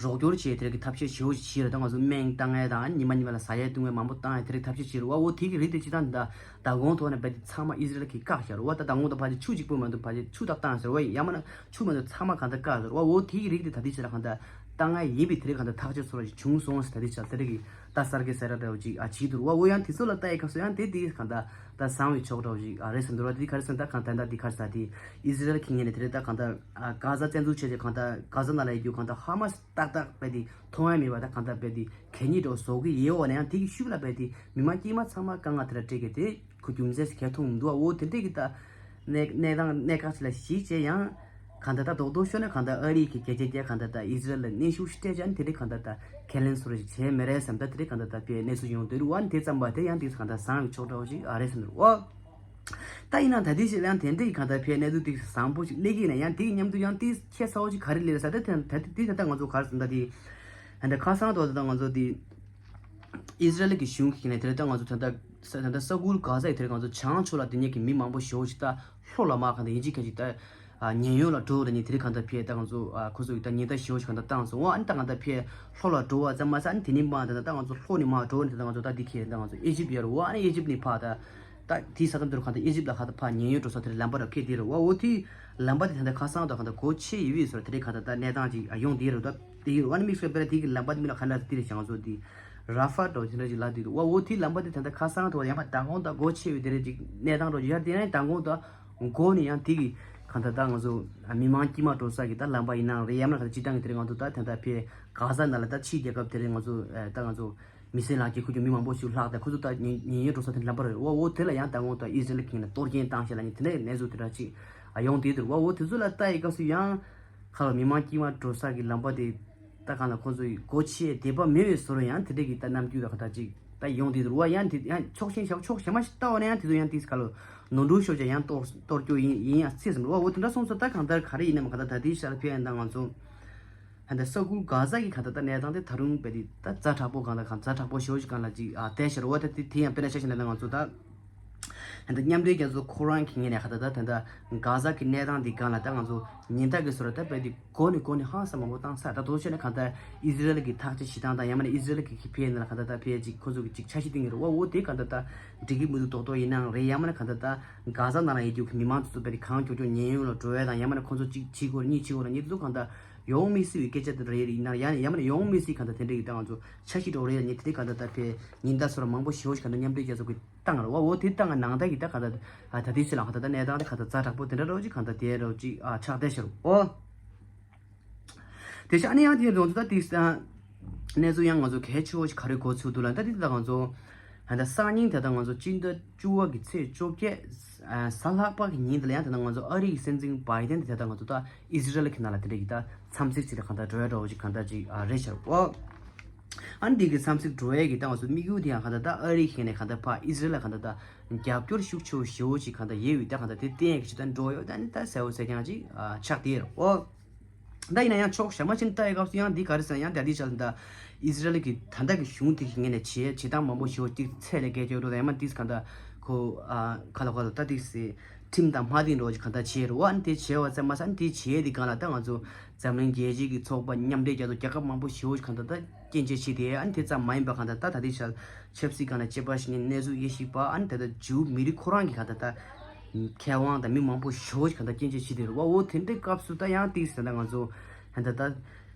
རོགས་སྐྱོར་བྱེད་དེ་རིགས་ཀྱི་ཐབས་ཤེས་ཞེ་པོ་ཞིག་བྱས་རེད། ད་ང་ཚོ་སྨན་བཏང་ཡས་དང་ཉི་མ་ཉི་མ་ལ་ཟ་ཡས་བཏུང་ཡས་མང་པོ་བཏང་ཡས་དེ་རིགས་ཐབས་ཤེས་བྱས་རེད་བ། འོ་དེ་གི་རིགས་དེ་སྤྱིར་བཏང་ད་མདང་དགོང་ཐོག་ནས་རྦད་དེ་ཚང་མ་ཨི་ཟི་རལ་གྱིས་བཀག་བཞག་རེད་བ། ད་མདང་དགོང་ད་ཕལ་ཆེར་ཆུ་གཅིག་པོ་མ་གཏོགས་ཕལ་ཆེར་ཆུ་དག་བཏང་ཟེར་བ་ཡིན། ཡང་མིན་ན་ཆུ་མ་གཏོགས་ཚང་མ་གང་ལྟར་བཀག་ཟེར་བ། འོ་དེ་གི་རིགས་དེ་ད་ལྟའི་ཆ་ལ་གང་ལྟར་བཏང་ཡས་ཡིན་པའི་དེ་རིགས་གང་ལྟར་ཐག་གཅོད་སོགས་ཅིག་བྱུང་སོང་ཟེར། ད་ལྟའི་ཆ་ལ་དེ་རིགས་ཀྱི་ད་གསར་བརྗེ་གསལ་བསྒྲགས་འདྲ་བོ་ཅིག་ཨ་བྱས་འདུག་རེད་བ། འོ་ཡང་དེ་ཚོ་ལ་ལྟ་ཡས་སྐབས་སུ་ཡང་དེ་དེ་གང་ལྟར་ད་བཟང་བའི་ཕྱོགས་འདྲ་བོ་ཅིག་ཨ་རེད་ཟེར་འདུག་རེད་བ། དེ་ག་རེ་ཟེར་ན་ད་གང་ལྟར་ད་དེ་ག་རེ་ཟེར་དེ་ཨི་ཟི་རལ་གྱི་ངོས་ནས་དེ་རིགས་ད་གང་ལྟར་ཨ་གྷ་ཟ་བཙན་འཛུལ་བྱས་རྗེས་གང་ལྟར་གྷ་ཟ་ནང་ལ་ཡོད་རྒྱུ་གང་ལྟར་ཧ་མ་སི་ཏག་ཏག་རྦད་དེ་མཐོང་ཡ་མེད་པ་ད་གང་ལྟར་རྦད་དེ་གད་སྙིགས་འདྲ་བོ་བཟོ་གི་ཡོད། འོ་ན་ཡང་དེ་གི་ཤུགས་ལ་རྦད་དེ་མི་མང་དཀྱུས་མ་ཚང་མ་དཀའ་ངལ་དེ་ལ་སྤྲད་གི་དེ་ཁོ་རྒྱུ་མཚན་ཞིག་གང་ཡང་མཐོང་མི་འདུག་བ། འོ་དེ་འདྲས་ཀྱི་ད་གནས་གནས་སྟངས་གནད་འགག་ཅིག་ལ་གཞིགས་བྱས་ཡང་གང་ལྟར་ད་རྡོག་རྡོག་ཤོད་ན་གང་ལྟར་ཨ་རི་གི་རྒྱལ་རྒྱལ་རྒྱལ་གང་ལྟར་ད་ཨི་ཟི་རལ་ལ་གནོན་ཤུགས་ཤིག་སྤྲད་བྱས་ནས་དེ་འདྲས་གང་ལྟར་ད་ཁས་ལེན་བཟོ་འདྲ་ཞིག་བྱས་མེད་རེད་བསམ། ད་དེ་འདྲས་གང་ལྟར་ད་དཔེ་གནས་ཚུལ་ཡོང་སྡོད་རུང་བ་ནི་དེ་ཙམ་པ་དེ་ཡང་དེ་གང་ལྟར་བཟང་བའི་ཕྱོགས་འདྲ་བོ་ཞིག་ཨ་རེད་བསམ་འདུག་བ། ད་ཡིན་ནའང་ད་ལྟའི་ཆ་ལ་ཡང་དེ་འདྲའི་གང་ལྟར་ཕའི་གནས་ཚུལ་དེ་བཟང་པོ་ཞིག་སླེབས་ཀྱི་ཡིན་ན་ཡང་དེའི་མཉམ་དུ་ཡང་དེ་ཁྱད་མཚར་བོ་ཞིག་ག་རེ་སླེབས་རེད་ཟེར་ན། ད་དེ་ད་ལྟ་ང་ཚོ་ག་རེ་ཟེར་ན་ད་དེ་ད་ལྟ་ཁ་སང་ཐོག་ད་ལྟ་ང་ཚོ་དེ་ཨི་ཟི་རལ་གྱི་གཞུང་གིས་ནས་དེ་ལ་ད་ང་ཚོ་ད་ལྟ་ས་ད་ལྟ་ས་ཁུལ་གྷ་ཟ་ཡི་དེར་ང་ཚོ་བྱང་ཕྱོགས་ལ་དེ་ཉིད་ཀྱི་མི་མང་པོ་ཞེ་པོ་ཞིག་ད་ལྷོ་ལ་མར་གང་ལྟར་ཡིན་གཅིག་མིན་གཅིག་ད་ཉེན་གཡོལ་ལ་འགྲོ་རེད་ནི་དེ་རིགས་གང་ལྟར་ཕའི་ད་ང་ཚོ་ཁོ་ཚོ་གི་ད་ཉེན་བརྡ་ཞེ་པོ་ཞིག་གང་ལྟར་བཏང་སོང་བ། ཨ་ནི་ད་གང་ལྟར་ཕའི་ལྷོ་ལ་འགྲོ་བ་ཙམ་མ་ཟད་ཨ་ནི་དེ་ནས་མར་ད་ད་ང་ཚོ་ལྷོ་ནས་མར་འགྲོ་ནི་ད་ང་ཚོ་ད་དེ་ཁྱེད་ད་ང་ཚོ་ཨེ་ཇིབ་ཡོད་རེད་བ། ཨ་ནི་ཨེ་ཇིབ་ནས་ཕར་ད་ད་དེའི་ས་མཚམས་དེར་གང་ལྟར་ཨེ་ཇིབ་ལ་ཁ་ད་ཕར་ཉེན་གཡོལ་འགྲོ་ས་དེར་ལམ་པ་ར་ཕེ་དེ་རེད་བ། འོ་དེ་ལམ་པ་དེ་ད་ལྟ་ཁ་སང་དང་གང་ལྟར་སྒོ་ཕྱེ་ཡི་བས་སོ། དེ་རིགས་གང་ལྟར་ད་གནས་སྟངས་ཅིག་ཡོང་དེ་རེད་ད། དེ་ཡོད་རེད་བ། ཨ་ནི་དམིགས་བསལ་དཔེར་ན་དེ་གི་ལམ་པ་དེ་མི་ལ་ག་འདྲ་དེ་རེད་བྱ་ང་ཚོ་དེ་ར་ཧྥ་འདྲ་བོ་དེ་འདྲ་ཅིག་ལབ་དེ་འདུག་བ། འོ་དེ་ལམ་པ་དེ་ད་ལྟ་ཁ་སང་དང་ཡང་མ་མདང་དགོང་དང་སྒོ་ཕྱེ་བའི་དེ་རེད་ཅིག་གནས་སྟངས་འདྲ་བོ་ཡར་དེ་ནས་མདང་དགོང་དང་མགོ་ནས་ཡང་དེ་གི་གང་ལྟར་ད་ང་ཚོ་མི་མང་དཀྱུས་མ་འགྲོ་ས་གི་ད་ལམ་པ་ཡིན་ནའང་རེད། ཡང་མིན་ན་ག་ད་སྤྱིར་བཏང་གི་དེ་རིང་ང་ཚོ་ད་ད་ལྟ་ཕའི་གྷ་ཟ་ནང་ལ་ད་ཕྱིའི་རྒྱལ་ཁབ་དེ་རིང་ང་ཚོ་ད་ང་ཚོ་མི་སེར་ལག་འཁྱེར་ཁུར་གྱི་མི་མང་པོ་ཞིག་ལྷག་ད་ཁོ་ཚོ་ད་ཉེན་ཉེན་གཡོལ་འགྲོ་ས་དེ་ལམ་པ་རེད། འོ་འོ་དེ་ལ་ཡང་མདང་དགོང་ད་ཨི་ཟི་རལ་གྱིས་ནས་གཏོར་སྐྱོན་བཏང་ཤག་ལབ་ནི་དེ་འདྲའི་གནས་ཚུལ་དེ་འདྲ་ཅིག་ཡོང་དེ་འདུག་བ། འོ་དེ་ཚོ་ལ་ལྟ་ཡི་སྐབས་སུ་ཡང་ཁ་ལ་མི་མང་དཀྱུས་མ་འགྲོ་ས་གི་ལམ་པ་དེ་ད་གང་ལ་ཁོ་ཚོ་ཡི་སྒོ་ཕྱེ་བསྡད་པ་མེད་པའི་བཟོ་འདྲ་ཡང་དེ་འདྲ་གི་ད་རྣམ་འགྱུར་ད་ག་ད་ཅིག་ད་ཡོང་དེ་འདུག་བ། ཡང་དེ་ཡང་ཕྱོགས་ཞེན་ཞབས་ཕྱོགས་གཞན་མ་ཞིག་ལྟ་བ་ན་ཡང་དེ་ཚོ་ཡང་དེ་ཁ་ལ་ནོར་འཁྲུལ་ཤོར་ཅག་ཡང་གཏོར་གཏོར་སྐྱོན་ཡིན་ཡིན་ཡང་སྲིད་ཟིན་བ། འོ་དེ་འདྲ་སོང་ཙང་ད་གང་ལྟར་ག་རེ་ཡིན་ན་མ་གང་ལྟར་ད་དེའི་ཤར་ཕེ་ཡང་ད་ང་ཚོ་ཧན་ད་ས་ཁུལ་གྷ་ཟ་གི་གང་ལྟར་ད་གནས་སྟངས་དེ་ད་རུང་རྦད་དེ་ད་ཛ་དྲག་པོ་གང་ལ་གང་ཛ་དྲག་པོ་ཞེ་པོ་ཞིག་གང་ལ་ཅིག་ཨ་བསྡད་ཤར་བ། ད་དེ་དེ་ཡང་དཔེར་ན་ཆ་བཞག་ན་ད་ང་ཚོ་ད་ ད་མཉམ་འབྲེལ་རྒྱལ་ཚོགས་ཁོ་རང་གི་ངོས་ནས་གང་ལྟར་ད་ད་ལྟ་གྷ་ཟ་གི་གནས་སྟངས་འདི་སྒང་ལ་ད་ང་ཚོ་ཉེན་བརྡ་གི་བཟོ་འདྲ་ད་རྦད་དེ་འགོ་ནས་འགོ་ནས་ཧང་སང་མང་པོ་བཏང་ཚར། ད་དེ་ཚོ་བྱས་ན་གང་ལྟར་ཨི་ཟི་རལ་གྱི་ཐག་གཅོད་བྱེད་སྟངས་དང་ཡང་མིན་ན་ཨི་ཟི་རལ་གྱི་གི་ཕའི་ནང་ལ་གང་ལྟར་ད་ཕའི་ཅིག་ཁོ་ཚོ་གི་ཅིག་འཆར་གཞི་བཏིང་གི་རེད་བ། འོ་དེ་གང་ལྟར་ད་འགྲིག་གི་མི་འདུག་རྡོག་རྡོག་ཡིན་ནའང་རེད། ཡང་མིན་ན་གང་ལྟར་ད་གྷ་ཟ་ནང་ལ་ཡོད་རྒྱུ་གི་མི་མང་ཚོ་ཚོ་རྦད་དེ་གང་མགྱོགས་མགྱོགས་ཉེན་གཡོལ་ལ་འགྲོ་ཡ་དང་ཡང་མིན་ན་ཁོ་ཚོ་ཅིག་བྱེད་དགོས་རེད་གཉིས་བྱེད་དགོས་རེད་གཉིས་དེ་ཚོ་གང་ལྟར་ཡོང་མི་སྲིད་པའི་སྐད་ཆ་དེ་རེད། ཡིན་ན་ཡང་ཡང་མིན་ན་ཡོང་མི་སྲིད་གང་ལྟར་དེ་འདྲ་གི་ད་ང་ཚོ་འཆར་གཞི་འདྲ་བོ་རེད། ཡང་ཉིན་དེ་དེ་གང་ལྟར་ད་ཕའི་ཉེན་བརྡ་ཚོ་ར་མང་པོ་ཞེ་པོ་ཞིག་གང་ལྟར་མཉམ་འབྲེལ་རྒྱལ་ཚོགས་ཀྱིས་བཏང་རེད་བ། འོ་དེ་བཏང་ང་ནང་ལྟར་གྱི་ད་གང་ལྟར་ད་དེ་ཚོ་ལ་གང་ལྟར་ད་གནས་སྟངས་དེ་གང་ལྟར་ཛ་དྲག་པོ་དེ་འདྲ་རོ་ཅིག་གང་ལྟར་དེ་རོ་ཅིག་ཨ་ཆགས་བསྡད་ཤག་རོ། འོ་དེ་ཤ་ཨ་ནི་ཡང་དེ་རོ་ཚོ་ད་དེ་ས་གནས་ཚུལ་ཡང་ང་ཚོ་གལ་ཆེ་བོ་ཞིག་ག་རེ་གོ་ཚུལ་འདུག་ལ། ད་དེ་ད་ང་ཚོ་ད་ལྟ་སང་ཉིན་དེ་ད་ང་ཚོ་སྤྱི་ཟླ་བཅུ་བ་གི་ཚེས་བཅོ་བརྒྱད་གཟའ་ལྷག་པ་གི་ཉིན་དེ་ལ་ཡང་དེ་ད་ང་ཚོ་ཨ་རི་གི་སྲིད་འཛིན་བྷའི་ཌེན་དེ་ད་ང་ཚོ་ད་ཨི་ཟི་རལ་གི་ནང་ལ་དེ་འདྲ་གི་ད་འཚམས་གཟིགས་ཅིག་ལ་གང་ལྟར་འགྲོ་ཡ་འདྲ་བོ་ཅིག་གང་ལྟར་ཅིག་ཨ་རེད་ཤག་འོ། ཨ་ནི་འདི་གི་འཚམས་གཟིགས་འགྲོ་ཡས་ཀྱི་ད་ང་ཚོ་དམིགས་ཡུལ་དེ་ཡང་གང་ལྟར་ད་ཨ་རི་གི་ནས་གང་ལྟར་ཕར་ཨི་ཟི་རལ་ལ་གང་ལྟར་ད་རྒྱབ་སྐྱོར་ཤུགས་ཆེ་བོ་ཞེ་བོ་ཅིག་གང་ལྟར་ཡོད་ཡོད་ད་གང་ལྟར་དེ་བསྟན་ཡས་ཀྱི་ཅིག་ད་འགྲོ་ཡོད་ད་ནི་ད་གསལ་བོ་གསལ་རྐྱང་ཅིག་ཨ་ཆགས་བསྡད་ཡོད་རེད་འོ། ད་ཡིན་ན་ཡང་ཕྱོགས་གཞན་མ་ཕྱིན་ལྟ་ཡི་སྐབས་སུ་ཡང་འདི་ག་རེ་ཟེར་ན་ཡང་ད་འདི་ཆ་ལ་ད་ཨི་ཟི་རལ་གྱི་ད་ལྟ་གི་གཞུང་དེ་གི་ངོས་ནས་བྱེད་བྱེད་སྟངས་མང་པོ་ཞེ་བོ་ཅིག་ཚད་ལས་བརྒལ་ཡོད་འགྲོ་ད་ཡང་མ་འདི་གང་ལྟར་ཁོ་ཨ་ག་ལ་ག་ལ་ད་འདི་སེ་ཁྲིམས་དང་མ་མཐུན་འགྲོ་ཅིག་གང་ལྟར་བྱས་རེད་བ། ཨ་ནི་དེ་བྱས་བ་ཙམ་མ་ཟད་ཨ་ནི་དེ་བྱས་དེ་སྒང་ལ་ད་ང་ཚོ་འཛམ་གླིང་རྒྱལ་སྤྱིའི་གི་ཚོགས་པ་མཉམ་འབྲེལ་རྒྱལ་ཚོགས་རྒྱལ་ཁབ་མང་པོ་ཞེ་བོ་ཅིག་གང་ལྟར་ད་སྐྱོན་བརྗོད་བྱས་ཏེ། ཨ་ནི་དེ་ཙམ་མ་ཡིན་པ་གང་ལྟར་ད་ད་ལྟའི་ཆར་ཆབ་སྲིད་སྒང་ལ་དཔྱད་པ་ཞིག་ནས་གནས་ཚུལ་དབྱེ་ཞིབ་པ་ཨ་ནི་ད་ལྟ་ཇུའུ་མི་རིགས་ཁོ་རང་གི་གང་ལྟར་ད་མཁས་དབང་དང་མི་མང་པོ་ཞེ་བོ་ཞིག་གང་ལྟར་སྐྱོན་བརྗོད་བྱས་ཏེ་རེད་བ། འོ་དེ་འདྲའི་སྐབས་སུ་ད་ཡང་ཏིག་ཟེར་ན་ང་ཚོ་ཧན་ད་ད་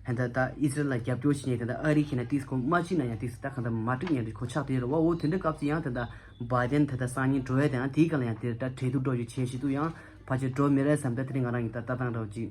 ཧན་ད་ད་ཨི་ཟི་རལ་ལ་རྒྱབ་སྐྱོར་བྱེད་མཁན་དེ་འདྲ་ཨ་རི་ཁྱེད་ན་ཏིག་ཁོ་མ་ཕྱིན་ན་ཡང་ཏིག་ད་གང་ལྟར་མ་འགྲིག་ཉན་རེད་ཁོ་ཆགས་ཏེ་རེད་བ། འོ་དེ་འདྲའི་སྐབས་སུ་ཡང་ད་ད་བྷའི་ཌེན་ད་ད་སང་ཉིན་འགྲོ་ཡ་དེ་ཡང་དེའི་སྒང་ལ་ཡང་དེ་ད་གྲོས་བསྡུར་འགྲོ་རྒྱུ་བྱེད་བཞིན་འདུག་ཡང་ཕལ་ཆེར་འགྲོ་མི་རེད་བསམ་ད་དེ་རིང་ང་རང་གི་ད་ལྟ་སྟངས་འདྲ་བོ་ཅིག་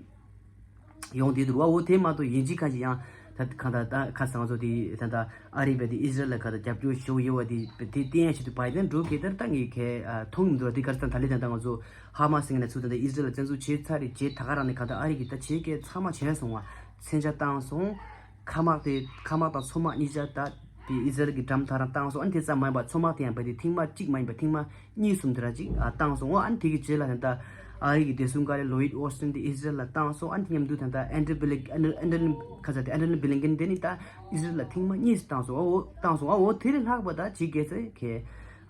ཡོང་དེ་འདུག་བ། འོ་དེ་མ་གཏོགས་ཡིན་གཅིག་ཁ་ཅིག་ཡང་ད་གང་ལྟར་ད་ཁ་སང་ཚོ་དེ་ད་ལྟ་ཨ་རི་བས་དེ་ཨི་ཟི་རལ་ལ་ག་ད་རྒྱབ་སྐྱོར་ཞུ་ཡོད་བ་དེ་དེ་བསྟན་ཡ་ཆེད་དུ་བྷའི་ཌེན་འགྲོ་གི་ད་ད་ངས་གས་མཐོང་མི་འདུག་དེ་གར་ད་ད་ལེ་ད་ད་ང་ཚོ་ཧ་མ་སི་ངས་ན་ཚུལ་ད་ད་ཨི་ཟི་རལ་ལ་བཙན་འཛུལ་བྱས་ཚར་རེད་བྱས་ད་ག་རང་ནས་ག་ད་ཨ་རི་གི་ད་བྱས་གས་ཚང་མ་བྱས་སོང་བ་མཚོན་ཆ་བཏང་སོང་། མཁའ་དམག་དེ་མཁའ་དམག་དང་མཚོ་དམག་གཉིས་ཆ་ད་དེ་ཨི་ཟི་རལ་གྱི་འགྲམ་ཐག་རང་བཏང་སོང་། ཨ་ནི་དེ་ཙམ་མ་ཡིན་པར་མཚོ་དམག་དེ་ཡང་བས་དེ་ཐེངས་མ་གཅིག་མ་ཡིན་པར་ཐེངས་མ་གཉིས་གསུམ་དེ་ར་ཅིག་ཨ་བཏང་སོང་། ཨ་ནི་དེ་གི་རྗེས་ལ་ད་ལྟ་ཨ་རི་གི་བདེ་སྲུང་བཀའ་བློན་ལོ་ཡིད་ཨོ་སི་ཊིན་དེ་ཨི་ཟི་རལ་ལ་བཏང་སོང་། ཨ་ནི་དེ་མཉམ་དུ་ད་ལྟ་ཨན་ཌི་བྷི་ལིང་ཨན་ཌི་ཨན་ཌི་ཁ་ཚ་དེ་ཨན་ཌི་བྷི་ལིང་ཀིན་དེ་ནི་ད་ཨི་ཟི་རལ་ལ་ཐེངས་མ་གཉིས་སུ་བཏང་སོང་། ཨ་འོ་བཏང་སོང་། ཨ་འོ་དེ་ལས་ལྷག་པ་ད་ཅིག་གལ་སྲིད་ཁེ་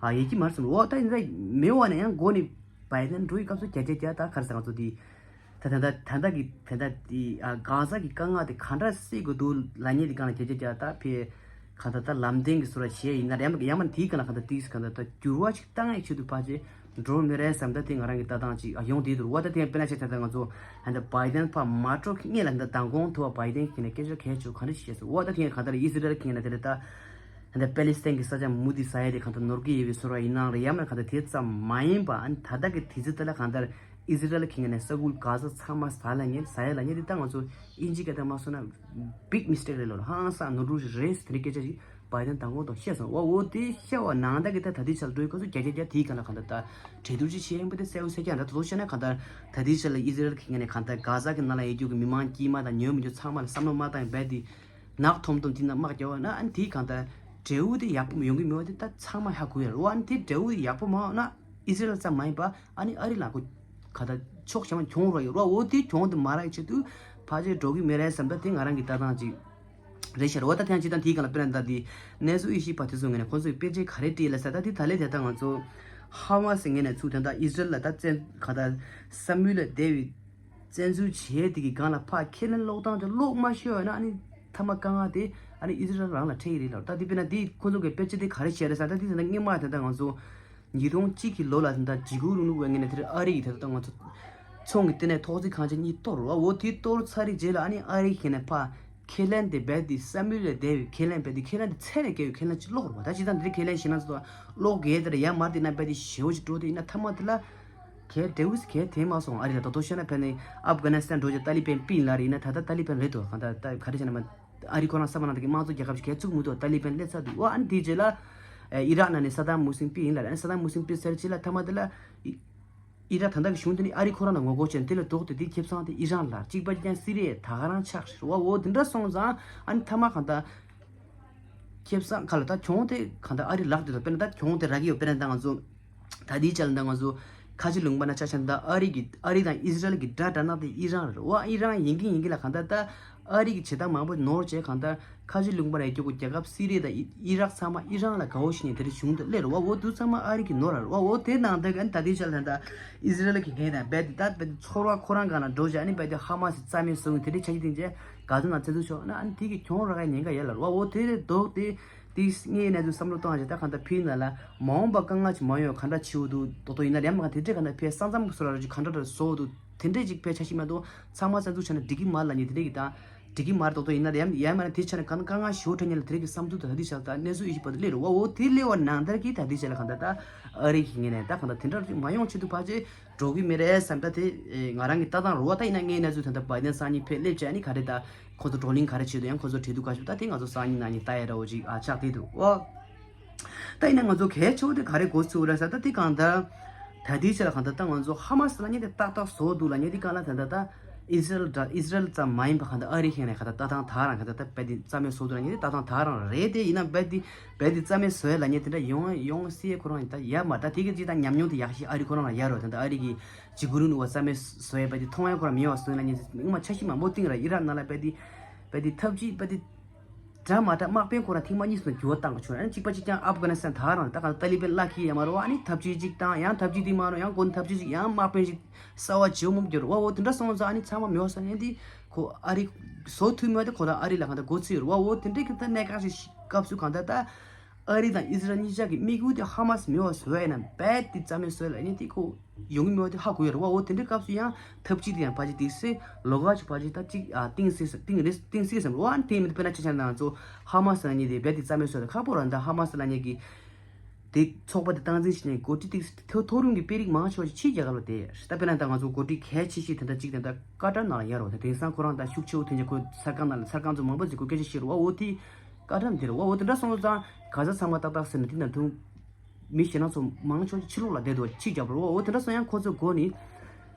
ཨ་ཡེ་ཅི་མར་སོང་། འོ་ད་ཡིན་ད་མེད་བ་ན་ཡང་འགོ་ནས་བྷའི་ཌེན་འགྲོ་ཡི་སྐབས་སུ་བརྒྱ་ཆ་བརྒྱ་ད་ག་རེ་ཟེར་ང་ཚོ་དེ། ད་ད་ད་ད་ད་གི་ད་ད་དེ་ཨ་གྷ་ཟ་གི་དཀའ་ངལ་དེ་ག་འདྲ་སེལ་དགོས་འདུག་ལབ་མཁན་དེ་སྒང་ལ་བརྒྱ་ཆ་བརྒྱ་ད་ཕེ་ག་ད་ད་ལམ་སྟོན་གི་བཟོ་འདྲ་བྱས་ཡིན་ན་རེད་མ་ཡང་མ་དེའི་སྒང་ལ་ག་ད་ཏིག་ག་ད་ད་འགྱུར་བ་ཞིག་བཏང་ཡག་ཆེད་དུ་ཕལ་ཆེར་འགྲོ་མི་རེད་བསམ། ད་དེ་ང་རང་གི་ལྟ་སྟངས་ཅིག་ཨ་ཡོང་དེ་འདུག་བ། ད་དེ་ཡང་དཔེར་ན་ཆ་ད་ད་ང་ཚོ་ཧན་ད་བྷའི་ཌེན་ཕར་མ་འགྲོ་གི་སྔོན་ལ་ད་མདང་དགོང་ཐུག་པ་བྷའི་ཌེན་གི་ནས་སྐད་ཆ་གལ་ཆེ་ག་འདྲ་བཤད་སོང་། འོ་ད་དེ་ཡང་ག་ད་ཨི་སི་རལ་གི་ནས་དེ་རེད་ད། ད་པེ་ལི་སི་ཐན་གྱི་ས་ཆ་མུ་མཐུད་ཟ་ཡ་དེ་གང་ལྟར་ནོར་གྱི་ཡོད་པའི་ཚོར་བ་ཡིན་ནའང་རེད། ཡང་ན་གང་ལྟར་དེ་ཙམ་མ་ཡིན་པ་ཨ་ནི་ད་ལྟ་གི་དུས་ཚོད་དེ་ལ་གང་ལྟར་ཨི་ཟི་རལ་གྱི་ངོས་ནས་ས་ཁུལ་གྷ་ཟ་ཚང་མ་ཟ་ལ་ཉེ་ཟ་ཡ་ལ་ཉེ་དེ་ད་ང་ཚོ་ཨིན་ཇི་སྐད་དང་མ་སོང་ན་big mistake རེད་ལོ། ཧང་སང་ནོར་འཁྲུལ་ཞིག་རེད་ཟེར་དེ་འདྲའི་སྐད་ཆ་ཞིག་བྷའི་ཌེན་མདང་དགོང་དང་བཤད་སོང་། འོ་འོ་དེ་བཤད་པ་ནང་ལྟར་གྱི་ད་ད་ལྟའི་ཆར་འགྲོ་ཡི་སྐབས་སུ་བརྒྱ་ཆ་བརྒྱ་དེའི་སྒང་ལ་གང་ལྟར་ད་གྲོས་བསྡུར་ཅིག་བྱེད་ཡིན་པ་དེ་གསལ་པོ་གསལ་རྐྱང་རེད། ད་དོ་བཤད་ན་གང་ལྟར་ད་ལྟའི་ཆར་ལ་ཨི་ཟི་རལ་གྱི་ངོས་ནས་གང་ལྟར་གྷ་ཟ་གི་ནང་ལ་ཡོད་རྒྱུ་གི་མི་མང་དཀྱུས་མ་དང་ཉོ་མི་ཉོ་ཚང་མ་ལ་བསམ་བློ་མ་བཏང་བས་དེ། ནག་ཐོམ་ཐོམ་དེ་ན་དམག་རྒྱག་པ་ན་ཨ་ནི་དེའི་གང་ལྟར་འབྲས་བུ་དེ་ཡག་པོ་ཡོང་གི་མེད་པ་དེ་ད་ཚང་མ་ཧ་གོ་ཡ་རེད། ཨ་ནི་དེ་འབྲས་བུ་དེ་ཡག་པོ་མ་ཡོང་ན་ཨི་སི་རལ་ཙམ་མ་ཡིན་པ་ཨ་ནི་ཨ་རི་ལ་གོ་ག་ད་ཕྱོགས་གཞན་མ་གྱོང་རག་ཡོད་རེད། འོ་དེ་གྱོང་དེ་མ་རག་ཡི་ཆེད་དུ་ཕལ་ཆེར་འགྲོ་གི་མེད་རེད་བསམ། ད་དེ་ང་རང་གི་ལྟ་སྟངས་ཅིག་རེད་ཤག་རེད། འོ་ད་ཐེངས་གཅིག་དང་དེའི་སྒང་ལ་དཔེར་ན་ད་དེ་གནས་ཚུལ་དབྱེ་ཞིབ་པ་དེ་ཚོ་ངོས་ནས་ཁོང་ཚོས་དཔེར་བརྗོད་ག་རེ་བྲིས་ལ་ཟེར་ད་དེ་ད་ལས་དེ་ད་ང་ཚོ་ཧ་མ་སི་ངོས་ནས་ཚུགས་དོན་དག་ཨི་སི་རལ་ལ་ད་བཙན་ག་ད་ས་མུའུ་ལ་སྡེ་བའི་བཙན་འཛུལ་བྱས་དེ་གི་སྒང་ལ་ཕར་ཁས་ལེན་ཀློག་སྟངས་དེ་ཀློག་མ་ཤེས་ཡོད་ན་ཨ་ནི་མཐའ་མ་དཀའ་ངལ་དེ་ཨ་ནི་ཨི་ཟི་རལ་རང་ལ་འཕྲད་ཀྱི་རེད་ལབ། ད་དེ་དཔེར་ན་དེ་ཁོ་ཚོ་གི་དཔེ་ཆ་དེ་ག་རེ་བཤད་རེད་ཟེར་ན་ད་དེ་ཟེར་ན་སྔོན་མ་དེ་ད་ང་ཚོ་ཉིས་སྟོང་གཅིག་གི་ལོ་ལ་དེ་ད་འཇིགས་སྐུལ་རིང་ལུགས་པའི་ངོས་ནས་དེར་ཨ་རི་ཡི་དེ་ད་ང་ཚོ་ཚོང་གི་ལྟེ་གནས་ཐོག་བརྩེགས་ཁང་ཆེན་གཉིས་གཏོར་རོ། འོ་དེ་གཏོར་ཚར་རེད་རྗེས་ལ་ཨ་ནི་ཨ་རི་གི་ནས་ཕར་ཁས་ལེན་དེ་རྦད་དེ་ས་མུའུ་ལ་སྡེ་བའི་ཁས་ལེན་རྦད་དེ་ཁས་ལེན་དེ་ཚད་ལས་བརྒལ་བའི་ཁས་ལེན་ཅིག་ཀློག་རོ། ད་སྤྱིར་བཏང་དེ་རིང་ཁས་ལེན་ཞེ་ན་ཚོ་ཀློག་གེ་དེར་ཡར་མར་དེ་ན་རྦད་དེ་ཞེ་བོ་ཅིག་འགྲོ་དེ་ཡིན་ན་མཐའ་མ་དེ་ལ། གལ་འབྲས་བུ་གལ་དེ་མ་སོང་། ཨ་རི་ལ་ད་དོ་ཤོད་ན་ཕན་ནི་ཨབ་གྷ་ནི་སི་ཐན་འགྲོ་རྒྱུ་ཏཱ་ལི་བན་པི་ཡིན་ལ་རེད་ཡིན་ན་ད་ལྟ་ཏཱ་ལི་བན་རེད་དོ། གང་ལྟར་ད་ག་རེ་བྱས་ན་མ་ཨ་རི་ཁོ་རང་ས་མ་ནང་དེ་གི་དམངས་གཙོ་རྒྱལ་ཁབ་ཞིག་གལ་བཙུགས་མི་འདུག་ཏཱ་ལི་བན་སླེབས་ཚར་འདུག་འོ་ཨ་ནི་དེའི་རྗེས་ལ་ཨི་རག་ནང་ནས་ས་དཱམ་མུ་སིན་པི་ཡིན་ལ་རེད། ཨ་ནི་ས་དཱམ་མུ་སིན་པི་ཟེར་རྗེས་ལ་མཐའ་མ་དེ་ལ་ཨི་ཨི་རག་ད་ལྟ་གི་གཞུང་དེ་ནི་ཨ་རི་ཁོ་རང་ལ་ངོ་རྒོལ་བྱས་ནས་དེ་ལ་ལྡོག་སྟེ་དེའི་ཁེ་བཟང་དེ་ཨི་རན་ལ་གཅིག་པ་ཅན་སི་རི་ཡ་ད་ག་རང་ཆགས་ཤག་རེད་བ། འོ་དེ་འདྲ་སོང་ཙང་ཨ་ནི་མཐའ་མ་གང་ལྟར། ཁེ་བཟང་ག་ལ་ད་གྱོང་དེ་གང་ལྟར་ཨ་རི་ལག་དེ་དང་དཔེར་ན་ད་གྱོང་དེ་རག་གི་ཡོད། དཔེར་ན་ད་ང་ཚོ་ད་དེའི་ཆ་ལ་ད་ང་ཚོ་ཁ་ཆེ་ལུང་པ་ན་ཆ་ཆ་ད་ཨ་རི་གི་ཨ་རི་དང་ཨི་ཟི་རལ་གི་དགྲ་དགྲ་ནག་དེ་ཨི་རན་རེད་བ། ཨི་རན་ཡིན་གི་ཡིན་གི་ལ་གང་ལྟར་ད་ ཨ་རི་གི་བྱེད་སྟངས་མང་པོ་ནོར་བྱས། གང་ལྟར་ཁ་ཆེ་ལུང་པ་ར་ཡི་སྐྱོ་གོ་རྒྱལ་ཁབ་སི་རི་དང་ཨི་རག་ཚང་མ་ཨི་རན་ལ་དགའ་བོ་ཞིག་ནས་དེ་རིང་བྱུང་འདུག་ལེ་རེད་བ། འོ་དུ་ཚང་མ་ཨ་རི་གི་ནོར་ར་རེད་བ། འོ་དེ་ནང་དེ་ག་ད་དེ་ཆ་ལ་ད་ཨི་ཟི་རལ་གི་འགན་དང་རྦད་དེ་ད་རྦད་དེ་ཚོར་བ་ཁོ་རང་གང་ལ་འགྲོ་བྱས། ཨ་ནི་རྦད་དེ་ཧ་མ་སི་རྩ་མེད་བཟོ་གི་དེ་རིང་ཆ་ཤས་སྟེང་བྱས་ག་ཚོད་ནང་བཙན་འཛུལ་ཤོག་ན། ཨ་ནི་དེ་གི་གྱོང་རག་གི་ཉེན་ཁ་ཡོད་ལ་རེད་བ། འོ་དེ་རེད་འདུག་དེ། དེ་ངས་ནས་དུ་བསམ་བློ་བཏང་བྱས་ད་གང་ལྟར་ཕིའི་ནང་ལ་མ་འོངས་པ་དཀའ་ངལ་ཅིག་མ་ཡོང་གང་འདྲ་བྱེད་འུ་འདུག་ཏོག་ཏོག་ཡིན་ན་རེམ་གང་དེ་འདྲས་གང་ལྟར་ཕའི་ས་མཚམས་སུ་ལ་ར་ཅིག་གང་འདྲ་འདྲ་བཟོ་འུ་འདུག་དེ་འདྲས་ཅིག་ཕའི་ཆ་ཤས་མ་གཏོགས་ཚང་མ་བཙན་འཛུལ་བྱས་ན་འགྲིག་གི་མ་ལ་ཉེ་དེ་འདྲས་ཀྱི་ད་འགྲིག་གི་མ་རེད། ཏོག་ཏོག་ཡིན་ན་རེམ་ཡང་མ་ན་དེ་ཆ་ནས་གང་དཀའ་ངལ་ཞེ་པོ་འཕྲད་ཉེ་ལ་དེ་འདྲས་ཀྱི་བསམ་ཚུལ་ད་ལྟ་དེ་ཆ་ལ་ད་གནས་ཚུལ་ཡིད་ཞིབ་པ་དུ་སླེབས་རུ་བ། འོ་དེ་སླེབས་པ་ནང་ལྟར་གྱི་ད་དེ་ཆ་ལ་གང་ལྟར་ད་ཨ་རི་གི་ངས་ནས་ད་གང་ལྟར་དེ་འདྲ་མ་ཡོང་ཆེད་དུ་ཕ་ཆེ་འགྲོ་གི་མེད་རེད་བསམ། ད་དེ་ང་རང་གི་ལྟ་སྟངས་རུ་བ་ད་ཡིན་ན་ངའི་གནས་ཚུལ་ད་ལྟ་བའི་ཏན་སང་ཉིན་ཕེབས་སླེབས་བྱས་ཨ་ནི་ག་རེ་ད། ཁོ་ཚོ་བགྲོ་གླེང་ག་རེ་བྱེད་འདུག་ཡང་ཁོ་ཚོ་བྲིས་འདུག་ག་ཞུ་ད་དེ་ང་ཚོ་སང་ཉིན་གནངས་ཉིན་ལྟ་ཡ་འདྲ་བོ་ཅིག་ཨ་ཆགས་བསྡད་འདུག་ཨོ། ད་ཡིན་ན་ང་ཚོ་གལ་ཆེ་བོ་དེ་ག་རེ་གོ་ཚུལ་རེད་ཟེར་ད་དེ་གང་ལྟར་ད་དེའི་ཆེད་ལ་གང་ལྟར་ད་ང་ཚོ་ཧ་མ་སི་ལ་ཉེ་དེ་ཏག་ཏག་བཟོ་འདུག་ལ་ཉེ་དེ་གང་ལ་ད་ད་ད་ཨི་ཟི་རལ་འདྲ་ཨི་ཟི་རལ་ཙམ་མ་ཡིན་པ་གང་ལྟར་ཨ་རི་ཁེ་ནས་གང་ལྟར་ལྟ་སྟངས་ད་རང་གང་ལྟར་ད་བེད་དེ་རྩ་མེད་བཟོ་འདུག་ལ་ཉེ་དེ་ལྟ་སྟངས་ད་རང་རེད། དེ་ཡིན་ན་བེད་དེ་བེད་དེ་རྩ་མེད་བཟོ་ཡ་ལ་ཉེ་དེ་འདྲ་ཡོང་ཡོང་སྲིད་ཡ་ཁོ་རང་ཡིན་ད་ཡ་མ་ད་དེ་གི་ཅི་ད་ཉམས་མྱོང་དེ་ཡག་ཤི་ཨ་རི་ཁོ་རང་ལ་ཡ་རོ་ད་ད་ཨ་རི་གི་ཇི་གུ་རུ་ནུ་བ་རྩ་མེད་བཟོ་ཡ་བེད་དེ་མཐོང་ཡ་ཁོ་རང་མི་ཡོང་བ་བཟོ་ཡ་ལ་ཉེ་དེ་ངོ་མ་ཆ་ཤི་མང་པོ་སྟེང་ར་ཨི་རག་ནང་ལ་བེད་དེ་བེད་དེ་ཐབས་ཅི་བེད་དེ། འདྲ་མ་འདྲ་དམག་དཔོན་ཁོ་རང་ཐེངས་མ་གཉིས་སུ་འགྱུར་བ་བཏང་གི་བྱུང་། ཨ་ནི་གཅིག་པ་གཅིག་རྐྱང་ཨབ་གྷ་ནི་སི་ཐན་ད་རང་ད་ག་ཏ་ལི་བན་བརླག་གི་ཡ་མ་རེད་བ། ཨ་ནི་ཐབས་ཇུས་གཅིག་བཏང་ཡང་ཐབས་ཇུས་དེ་མ་རེད། ཡང་གོ་ནི་ཐབས་ཇུས་གཅིག་ཡང་དམག་དཔོན་ཞིག་གསར་བ་བྱེད་མུ་གྱུར་བ། འོ་དེ་འདྲ་སོང་ཙང་ཨ་ནི་ཚང་མ་མི་འོ་ས་ནས་འདི་ཁོ་ཨ་རི་བཟོ་ཐུབ་མེད་དེ་ཁོ་རང་ཨ་རི་ལ་གང་ལྟར་མགོ་ཚོས་རེད་བ། འོ་དེ་འདྲའི་གི་ད་གནད་འགག་ཞིག་སྐབས་སུ་གང་ལྟར་ད་ཨ་རི་དང་ཨི་ཟི་རལ་གཉིས་ཆ་གི་དམིགས་ཡུལ་དེ་ཧ་མ་སི་མི་འོ་བཟོ་ཡ་ཡིན་ན་རྦད་དེ་རྩ་མེད་བཟོ་ཡ་ལ་ཨ་ནི་དེ་ཁོ། ཡོང་གི་མེད་པ་དེ་ཧ་གོ་ཡོད་རེད་བ། འོ་དེ་འདྲའི་སྐབས་སུ་ཡང་ཐབས་ཇུས་དེ་ཡང་ཕལ་ཆེར་དེ་སེ་ལོ་ག་ཅིག་ཕལ་ཆེར་ད་ཅིག་ཨ་གཏིང་སེ་གཏིང་རེ་གཏིང་སེ་བསམ་རེད་བ། དེ་མིན་དཔེར་ན་ཆ་བཞག་ན་ང་ཚོ་ཧ་མ་སི་ལ་ཉེ་དེ་རྦད་དེ་རྩ་མེད་བཟོས་ཏེ་ཁག་པོ་རེད། ད་ཧ་མ་སི་ལ་ཉེ་གི་དེ་ཚོགས་པ་དེ་སྟངས་འཛིན་བྱས་ནས་འགོ་ཁྲིད་དེ་མཐོ་མཐོ་རིམ་གྱི་དཔོན་རིགས་མང་ཆེ་བ་ཞིག་ཕྱིའི་རྒྱལ་ཁབ་ལ་བསྡད་ཡོད་རེད། ད་དཔེར་ན་ད་ང་ཚོ་འགོ་ཁྲིད་གལ་ཆེ་ཤོས་དེ་འདྲ་གཅིག་དེ་འདྲ་ཀ་ཏར་ནང་ལ་ཡོད་རེད་བ། ད་དེང་སང་ཁོ་རང་ད་ཤུགས་ཆེ་བོ་དེ་འདྲ་ཁོ་གསར་ཁང་ནང་ལ་གསར་ཁང་ཚོ་མང་པོ་ཞིག་ཁོ་སྐད་ཆ་བཤད་རེད་བ། འོ་དེ་ཀ་ཏར་འདི་རེད་བ། འོ་དེ་འདྲ་སོང་ཙང་ག་ས་ཚང་མ་ཏག་ཏག་ཟེར་ན་དེ་ནང་དུ། མི་ཞེ་ན་ཚོ་མང་ཆོག་ཕྱི་ལོགས་ལ་བསྡད་འདུག་ཕྱི་རྒྱབ་རོ། འོ་དེ་འདྲ་སོང་ཡང་ཁོ་ཚོའི་སྒོ་ནས་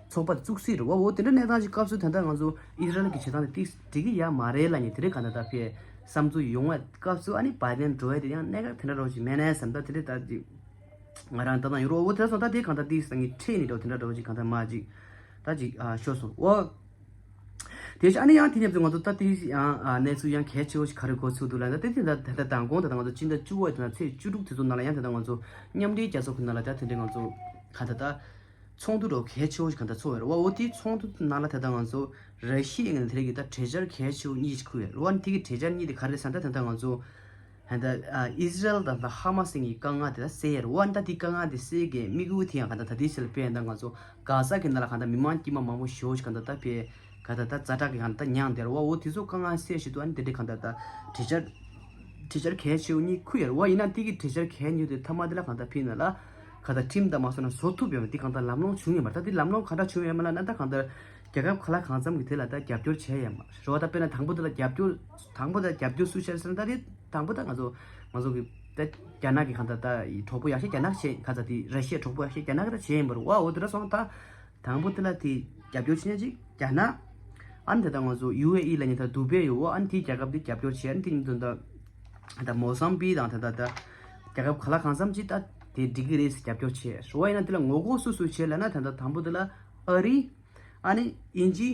ཚོགས་པ་བཙུགས་སྲིད་རེད་བ། འོ་དེ་འདྲ་གནས་སྟངས་ཀྱི་སྐབས་སུ་ད་ལྟ་ང་ཚོ་ཨི་ཟི་རལ་གྱི་བྱེད་སྟངས་དེ་ཏིག་འགྲིག་གི་ཡ་མ་རེད་ལ་ཉེ་དེ་རིང་ག་ད་ལྟ་ཕའི་བསམ་ཚུལ་ཡོང་བའི་སྐབས་སུ་ཨ་ནི་བའི་ཏན་འགྲོ་ཡ་དེ་ཡང་གནད་འགག་དེ་འདྲ་རོ་ཞིག་མེད་ནའི་བསམ་ད་དེ་འདྲ་ད་ཅིག་ང་རང་ད་ད་ཡོད་རོ། འོ་དེ་འདྲ་སོང་ད་དེ་གང་ད་ཏིག་སང་གི་ཁྲེལ་ནི་འགྲོ་དེ་འདྲ་རོ་ཅིག་གང་ད་མ་ཅིག་ད་ཅིག་ཤོར་སོང་འོ། དེ་བཞིན་ཨ་ནི་ཡང་དེ་ཉིད་དུ་ང་ཚོ་ད་དེ་ཡང་གནས་ཚུལ་ཡང་གལ་ཆེ་བོ་ཞིག་ག་རེ་གོ་ཚུལ་འདུག་ལ་ད་དེ་དེ་ད་ད་ད་མདང་དགོང་ད་ང་ཚོ་སྤྱི་ཟླ་བཅུ་པ་དེ་ན་ཚེས་བཅུ་དྲུག་དེ་ཚོ་ནང་ལ་ཡང་ད་ད་ང་ཚོ་མཉམ་འབྲེལ་རྒྱལ་ཚོགས་ཁོ་ན་ལ་ད་དེ་འདྲའི་ང་ཚོ་ག་ད་ད་ཚོགས་འདུ་རོ་གལ་ཆེ་བོ་ཞིག་ག་ད་ཚོགས་ཡོད་རེད་བ། འོ་དེ་ཚོགས་འདུ་ནང་ལ་ད་ད་ང་ཚོ་ར་ཤི་ཡའི་ངོས་ནས་དེ་རིགས་ཀྱི་ད་གྲོས་འཆར་གལ་ཆེ་བོ་གཉིས་ཤིག་ཁུར་ཡོད་རེད་བ། དེ་གི་གྲོས་འཆར་གཉིས་དེ་ག་རེ་རེད་ཟེར་ན་ད་ད་ང་ཚོ། ད་ལྟ་ཨི་ཟི་རལ་དང་ད་ཧ་མ་སི་གཉིས་དཀའ་ངལ་དེ་ད་སེལ་ཡ་རེད་བ། ད་དེ་དཀའ་ངལ་དེ་སེལ་གི་དམིགས་ཡུལ་དེ་ཡང་ག་ད་ད་དེ་ཕྱིར་དཔེ་ད་ང་ཚོ་ག་ས་གི་ནང་ལ་ག་ད་མི་མང་དཀྱུས་མ་མང་པོ་ཞེ་པོ་ཞིག་ག་ད་ད་དཔེ་ག་ད་ད་ཛ་དྲག་གི་ག་ད་ད་མྱངས་བསྡད་རེད་བ། འོ་དེ་ཚོ་དཀའ་ངལ་སེལ་ཞིག་ཏུ་ཨ་ནི་དེ་འདྲའི་ག་ད་ད་གྲོས་འཆར་གྲོས་འཆར་གལ་ཆེ་བོ་གཉིས་ཁུར་ཡ་རེད་བ། ཡིན་ན་དེ་གི་གྲོས་འཆར་གལ་ཉུང་དེ་ཐ་མ་དེ་ལ་ག་ད་ཕིན་ན་ལ་ག་ད་ཁྲིམས་དང་མ་སོང་ན་བཟོ་ཐུབ་ཡོད་མ་དེ་ག་ད་ལམ་ལྷོང་བྱུང་ཡོད་མ་རེད། ད་དེ་ལམ་ལྷོང་ག་འདྲ་བྱུང་ཡོད་མ་ལ་ན་ད་ག་ད་རྒྱལ་ཁབ་ག་ལ་གང་འཚམ་གི་དེ་ལ་ད་རྒྱབ་སྐྱོར་བྱས་ཡོད་མ་རེད་བ། ད་དཔེར་ན་དང་པོ་དེ་ལ་རྒྱབ་སྐྱོར་དང་པོ་ད་རྒྱབ་སྐྱོར་སུ་བྱས་ཟེར་ན་ད་དེ། དང་པོ་ད་ང་ཚོ་ང་ཚོ་གི་ད་རྒྱ་ནག་གི་གང་ལྟར་ད་གྲོགས་པོ་ཡག་ཤོས་རྒྱ་ནག་བྱས་ག་ཚ་དེ་ར་ཤི་ཡའི་གྲོགས་པོ་ཡག་ཤོས་རྒྱ་ནག་གི་ད་བྱས་ཡིན་པ་རེད་བ། འོ་དེ་འདྲ་སོང་ད་དང་པོ་དེ་ལ་དེ་རྒྱབ་སྐྱོར་བྱེད་ཡ་ཅིག་རྒྱ་ནག་ཨ་ནི་ད་ལྟ་ང་ཚོ་ཡུ་ཨེ་ཨི་ལ་ཉེ་ད་དུ་བེ་ཡོད་བ། ཨ་ནི་དེའི་རྒྱལ་ཁབ་དེ་རྒྱབ་སྐྱོར་བྱས། ཨ་ནི་དེ་ཉིན་དུ་ད་ད་མོ་སམ་བི་དང་ད་ད་ད་རྒྱལ་ཁབ་ག་ལ་གང་འཚམ་ཅིག་ད་དེ་འགྲིག་གི་རེད་ཟེར་རྒྱབ་སྐྱོར་བྱས་རེད་བ། ཡིན་ན་དེ་ལ་ངོ་རྒོལ་སུ་སུ་བྱས་ལབ་ན་ད་ལྟ་དང་པོ་དེ་ལ་ཨ་རི། ཨ་ནི་དབྱིན་ཇི།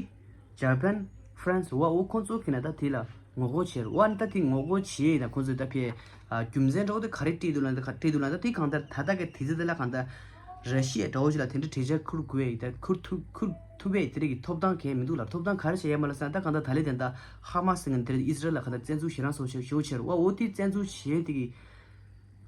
ཇ་པན། ཧྥ་རན་སི་བ་འོ་ཁོང་ཚོ་གི་ན་ད་དེ་ལ་ངོ་རྒོལ་བྱེད་རེད་བ། ཨ་ནི་ད་དེ་ངོ་རྒོལ་བྱེད་ཡིན་ན་ཁོང་ཚོས་ད་ཕའི་རྒྱུ་མཚན་འདྲ་བོ་དེ་ག་རེ་བྲིས་འདུག་ལབ་ན་ད་ག་བྲིས་འདུག་ལབ་ན་ད་དེ་གང་ལྟར་ད་ལྟ་གི་དུས་ཚོད་དེ་ལ་གང་ལྟར་ར་ཤི་ཡ་འདྲ་བོ་ཞིག་ལ་དེ་འདྲ་གྲོས་འཆར་ཁུར་དགོས་ཡ་ཡིན་ད་ཁུར་ཐུབ་ཁུར་ཐུབ་པའི་དེ་རིགས་ཀྱི་ཐོབ་ཐང་གང་ཡང་མི་འདུག་ལ། ཐོབ་ཐང་ག་རེ་བྱས་ཡ་མ་ལ་ཟེར་ན་ད་གང་ལྟར་ད་ལས་དེ་ད་ཧ་མ་སི་ངན་དེ་རིགས་ཨི་སི་རལ་ལ་གང་ལྟར་བཙན་འཛུལ་ཞེ་དྲག་སོགས་ཞེ་པོ་བྱས་རེད་བ། འོ་དེ་བཙན་འཛུལ་བྱས་དེ་གི་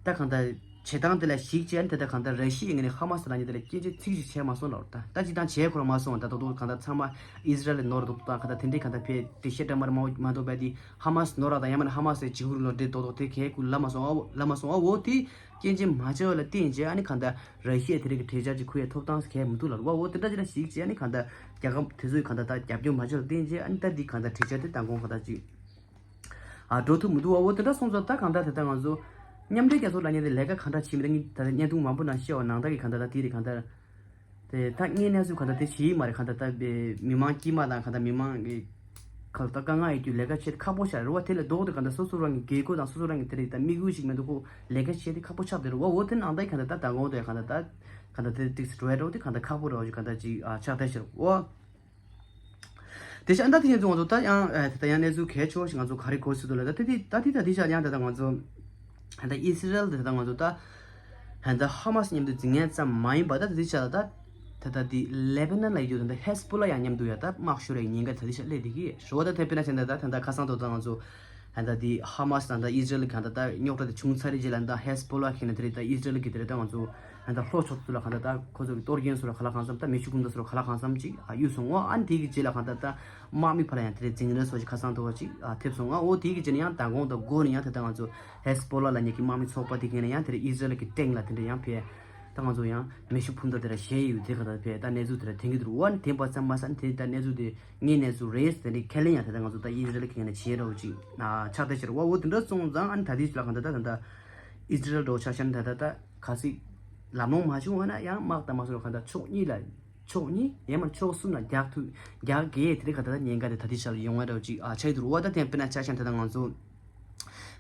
ད་གང་ལྟར་བྱེད་སྟངས་དེ་ལ་གཞིགས་བྱས་ནས་ད་ལྟ་གང་ལྟར་ར་ཤི་ཡའི་ངོས་ནས་ཧ་མ་སི་ལ་ཉེ་དེ་ལ་སྐྱོན་བརྗོད་ཚིག་ཞིག་བྱས་མ་སོང་ལབ་རེད། ད་ད་སྤྱིར་བཏང་བྱས་ཁོ་རང་མ་སོང་། ད་དོག་དོག་གང་ལྟར་ཚང་མ་ཨི་སི་རལ་ནོར་འདུག་དང་གང་ལྟར་དེ་འདྲའི་གང་ལྟར་ཕའི་དེ་བཤད་གྲྭ་མར་མ་མ་གཏོགས་པ་དེ་ཧ་མ་སི་ནོར་ར་དང་ཡང་མིན་ན་ཧ་མ་སི་ཇི་གུ་རུ་ལོ་འདྲེ་དོག་དོག་དེ་གས་ཀུ་ལབ་མ་སོང་ཨ་ལབ་མ་སོང་ཨ། འོ་དེ་སྐྱོན་བརྗོད་མ་བྱས་པ་ལ་བརྟེན་བྱས་ཨ་ནི་གང་ལྟར་ར་ཤི་ཡ་དེ་རིགས་ཀྱི་གྲོས་འཆར་ཅིག་ཁུར་ཡའི་ཐོབ་ཐང་གས་མི་འདུག་ལབ་རེད་བ། འོ་དེ་འདྲ་ཅིག་ལ་གཞིགས་བྱས་ཨ་ནི་གང་ལྟར་རྒྱལ་ཁབ་དེ་ཚོས་གང་ལྟར་ད་རྒྱབ་སྐྱོར་མ་བྱས་ལ་བརྟེན་བྱས་ཨ་ནི་ད་འདི་གང་ལྟར་གྲོས་འཆར་དེ་མདང་དགོང་གང་ལྟར་ཅིག་ཨ་འགྲོ་ཐུབ་མི་འདུག་བ། འོ་དེ་འདྲ་སོང་ཙང་ད་གང་ལྟར་དེ་ལྟར་ང་ཚོ་མཉམ་འབྲེལ་རྒྱལ་ཚོགས་ལ་ཉེ་དེ་ལས་ཀ་གང་འདྲ་བྱེད་མི་འདུག་ད་བརྙན་ཐུང་མང་པོ་ནང་བཤད་པ་ནང་ལྟར་གྱི་གང་ལྟར་ད་དེ་རེད། གང་ལྟར་དེ་ད་ངའི་གནས་ཚུལ་གང་ལྟར་དེ་བྱེད་ཡི་མ་རེད། གང་ལྟར་ད་མི་མང་དཀྱུས་མ་དང་གང་ལྟར་མི་མང་གི་གང་ལྟར་དཀའ་ངལ་ཡོད་རྒྱུ་ལས་ཀ་བྱེད་ཁག་པོ་ཤར་རེད་བ། དེ་ལས་ལྡོག་དེ་གང་ལྟར་སོ་སོ་རང་གི་དགོས་མཁོ་དང་སོ་སོ་རང་གི་དེ་རེད་ད་དམིགས་ཡུལ་ཞིག་མི་འདུག་ཁོ་ལས་ཀ་བྱེད་དེ་ཁག་པོ་ཆགས་བསྡད་རེད་བ། འོ་དེ་ནང་ལྟར་གང་ལྟར་ད་མདང་དགོང་དེ་གང་ལྟར་ད་གང་ལྟར་དེ་ཏིག་སི་འགྲོ་ཡ་འགྲོ་དེ་གང་ལྟར་ཁག་པོ་རེད་བ། གང་ལྟར་ཅིག་ཨ་ཆགས་བསྡད་ཤག་འོ། དེ་བཞིན་ཨ་ད་དེ་ཡང་ང་ཚོ་ད་ཡང་ཨ་ད་ཡང་གནས་ཚུལ་གལ་ཆེ་བ་ཞིག་ང་ཚོ་ག་རེ་གོ་སྲིད་འདུག་ལབ་ད་དེ་དེ་ད་དེ་ད་དེ་བཞིན་ཡང་ད་ད་ང་ཚོ་ཨ་ད་ཨི་སི་རལ་དེ་ད་ང་ཚོ་ད་ཨ་ད་ཧ་མ་སི་མཉམ་དུ་འཛིང་མཁན་ཙམ་མ་ཡིན་པ་ད་དེ་བཞིན་ད་ད་ད་དེ་ལེ་བྷ་ནན་ལ་ཡོད་ད་ཧེ་སི་བྷོ་ལ་ཡང་མཉམ་དུ་ཡ་ད་དམག་ཤོར་ཡ་ཉེན་ཁ་ད་དེ་བཞིན་སླེབས་དེ་གི་ཞོ་ད་དེ་དཔེར་ན་བྱས་ན་ད་ད་ད་ཁ་སང་དོ་ད་ང་ཚོ་ཨ་ད་དེ་ཧ་མ་སི་དང་ད་ཨི་སི་རལ་གི་ད་ད་རྙོག་དྲ་དེ་བྱུང་ཚར་རེད་རྗེས་ལ་ད་ཧེ་སི་བྷོ་ལ་ཁྱེད་ན་དེ་རེད་ད་ཨི་སི་རལ་གི་དེ་རེད་ད་ང་ཚོ་ཨ་ད་ལྷོ་ཕྱོགས་ཚོ་ལ་གང་ད་ད་ཁོ་ཚོ་གི་གཏོར་སྐྱོན་སོགས་ལ་ག་ལ་གང་འཚམ་ད་མེ་ཤུགས་འཕུར་མདའ་སོགས་ལ་ག་ལ་གང་འཚམ་ཅིག་ཨ་གཡུག་སོང་ངོ་། ཨ་ནི་དེ་གི་རྗེས་ལ་གང་ད་ད་དམག་མི་ཕར་ལ་ཡང་དེ་རེད་འཛིང་རེས་སོགས་ཀྱི་ཁ་སང་དུ་བ་ཅིག་ཨ་ཐེབས་སོང་ངོ། འོ་དེ་གི་རྗེས་ལ་ཡང་མདང་དགོང་དང་དགོང་ནས་ཡང་དེ་ད་ང་ཚོ་ཧེ་སི་བྷོ་ལ་ལབ་མཁན་གྱི་དམག་མི་ཚོགས་པ་དེ་གི་ནས་ཡང་དེ་རེད་ཨི་སི་རལ་གི་སྟེང་ལ་དེ་འདྲ་ཡང་ཕེ་ད་ང་ཚོ་ཡང་མེ་ཤུགས་འཕུར་མདའ་དེ་ར་བཞེས་ཡོད་དེ་ག་ད་ཕེ་ད་གནས་ཚུལ་དེ་ར་དེང་གི་འདུག་འོ་ཨ་ནི་དེ་པ་ཙམ་མ་ཟད་ཨ་ནི་དེ་ད་གནས་ཚུལ་དེ་ངའི་གནས་ཚུལ་རེད་དེ་འདྲའི་ཁས་ལེན་ཡང་དེ་ད་ང་ཚོ་ད་ཨི་སི་རལ་གི་ནས་བྱེད་རོགས་ཅིག་ཨ་ཕྱག་དེ་ཕྱིར་བ་འོ་དེ་འདྲ་སོང་ཙང་ཨ་ནི་ད་དེ་ཚོ་ལ་གང་ད་ད་ད་ད་ཨི་སི་རལ་འགྲོ་ཆ་ཤན་ད་ད་ད་ག་སྲིད་ལམ་ལྷོང་མ་བྱུང་བ་ན་ཡང་དམག་དང་དམག་སོགས་གང་ད་ཕྱོགས་གཉིས་ལ་ཕྱོགས་གཉིས་ཡང་མ་ཕྱོགས་གསུམ་ལ་རྒྱག་ཐུབ་རྒྱག་གེ་དེ་རིང་ག་ད་ད་ཉེན་ཁ་དེ་ད་ལྟའི་ཆར་ཡོང་བ་འདྲ་བོ་ཅིག་ཨ་ཆགས་འདུག་འོ་ད་དེ་དཔེར་ན་ཆ་བཞག་ན་ད་ད་ང་ཚོ་ད་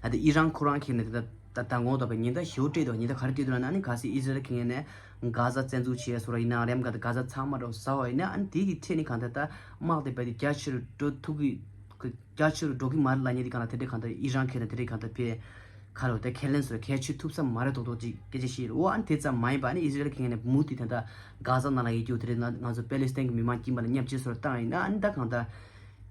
ལྟ་ཨི་རན་ཁོ་རང་ཁྱེར་ནས་ད་ད་ད་ད་ངོ་ད་པའི་ཉེན་བརྡ་ཞེ་པོ་སྤྲད་འདུག་ཉེན་བརྡ་ག་རེ་སྤྲད་འདུག་ལབ་ན་ནི་གལ་སྲིད་ཨི་ཟི་རལ་ཁེ་ངན་ནས་གྷ་ཟ་བཙན་འཛུལ་བྱས་སོ་ར་ཡིན་ན་རེམ་ག་ད་གྷ་ཟ་ཚང་མ་འགྲོ་ཟ་བ་ཡིན་ན་ཨ་ནི་དེ་གི་ཁྲེ་ནི་གང་ད་ད་དམག་དེ་པའི་དེ་རྒྱ་ཆེ་རུ་འགྲོ་ཐུབ་གི་རྒྱ་ཆེ་རུ་འགྲོ་གི་མ་རེད་ལབ་ཉེན་དེ་གང་ད་དེ་འདྲའི་གང་ད་ཨི་རན་ཁེ་ནས་དེ་འདྲའི་གང་ད་པའི་ཁ་ལོ་དེ་ཁས་ལེན་སོ་གལ་ཆེ་ཐུབ་ས་མ་རེད་དོག་དོག་ཅིག་སྐད་ཆ་བཤད་རེད། འོ་ཨ་ནི་དེ་ཙམ་མ་ཡིན་པ་ཨ་ནི་ཨི་ཟི་རལ་ཁེ་ངན་ནས་མུ་མཐུད་ད་ད་གྷ་ཟ་ནང་ལ་ཡོད་རྒྱུ་དེ་རེད། ང་ང་ཚོ་པེ་ལེ་སི་ཐན་གི་མི་མང་དཀྱིལ་མ་ལ་བརྙས་བཅོས་སོ་ར་བཏང་ཡིན་ན་ཨ་ནི་ད་གང་ད་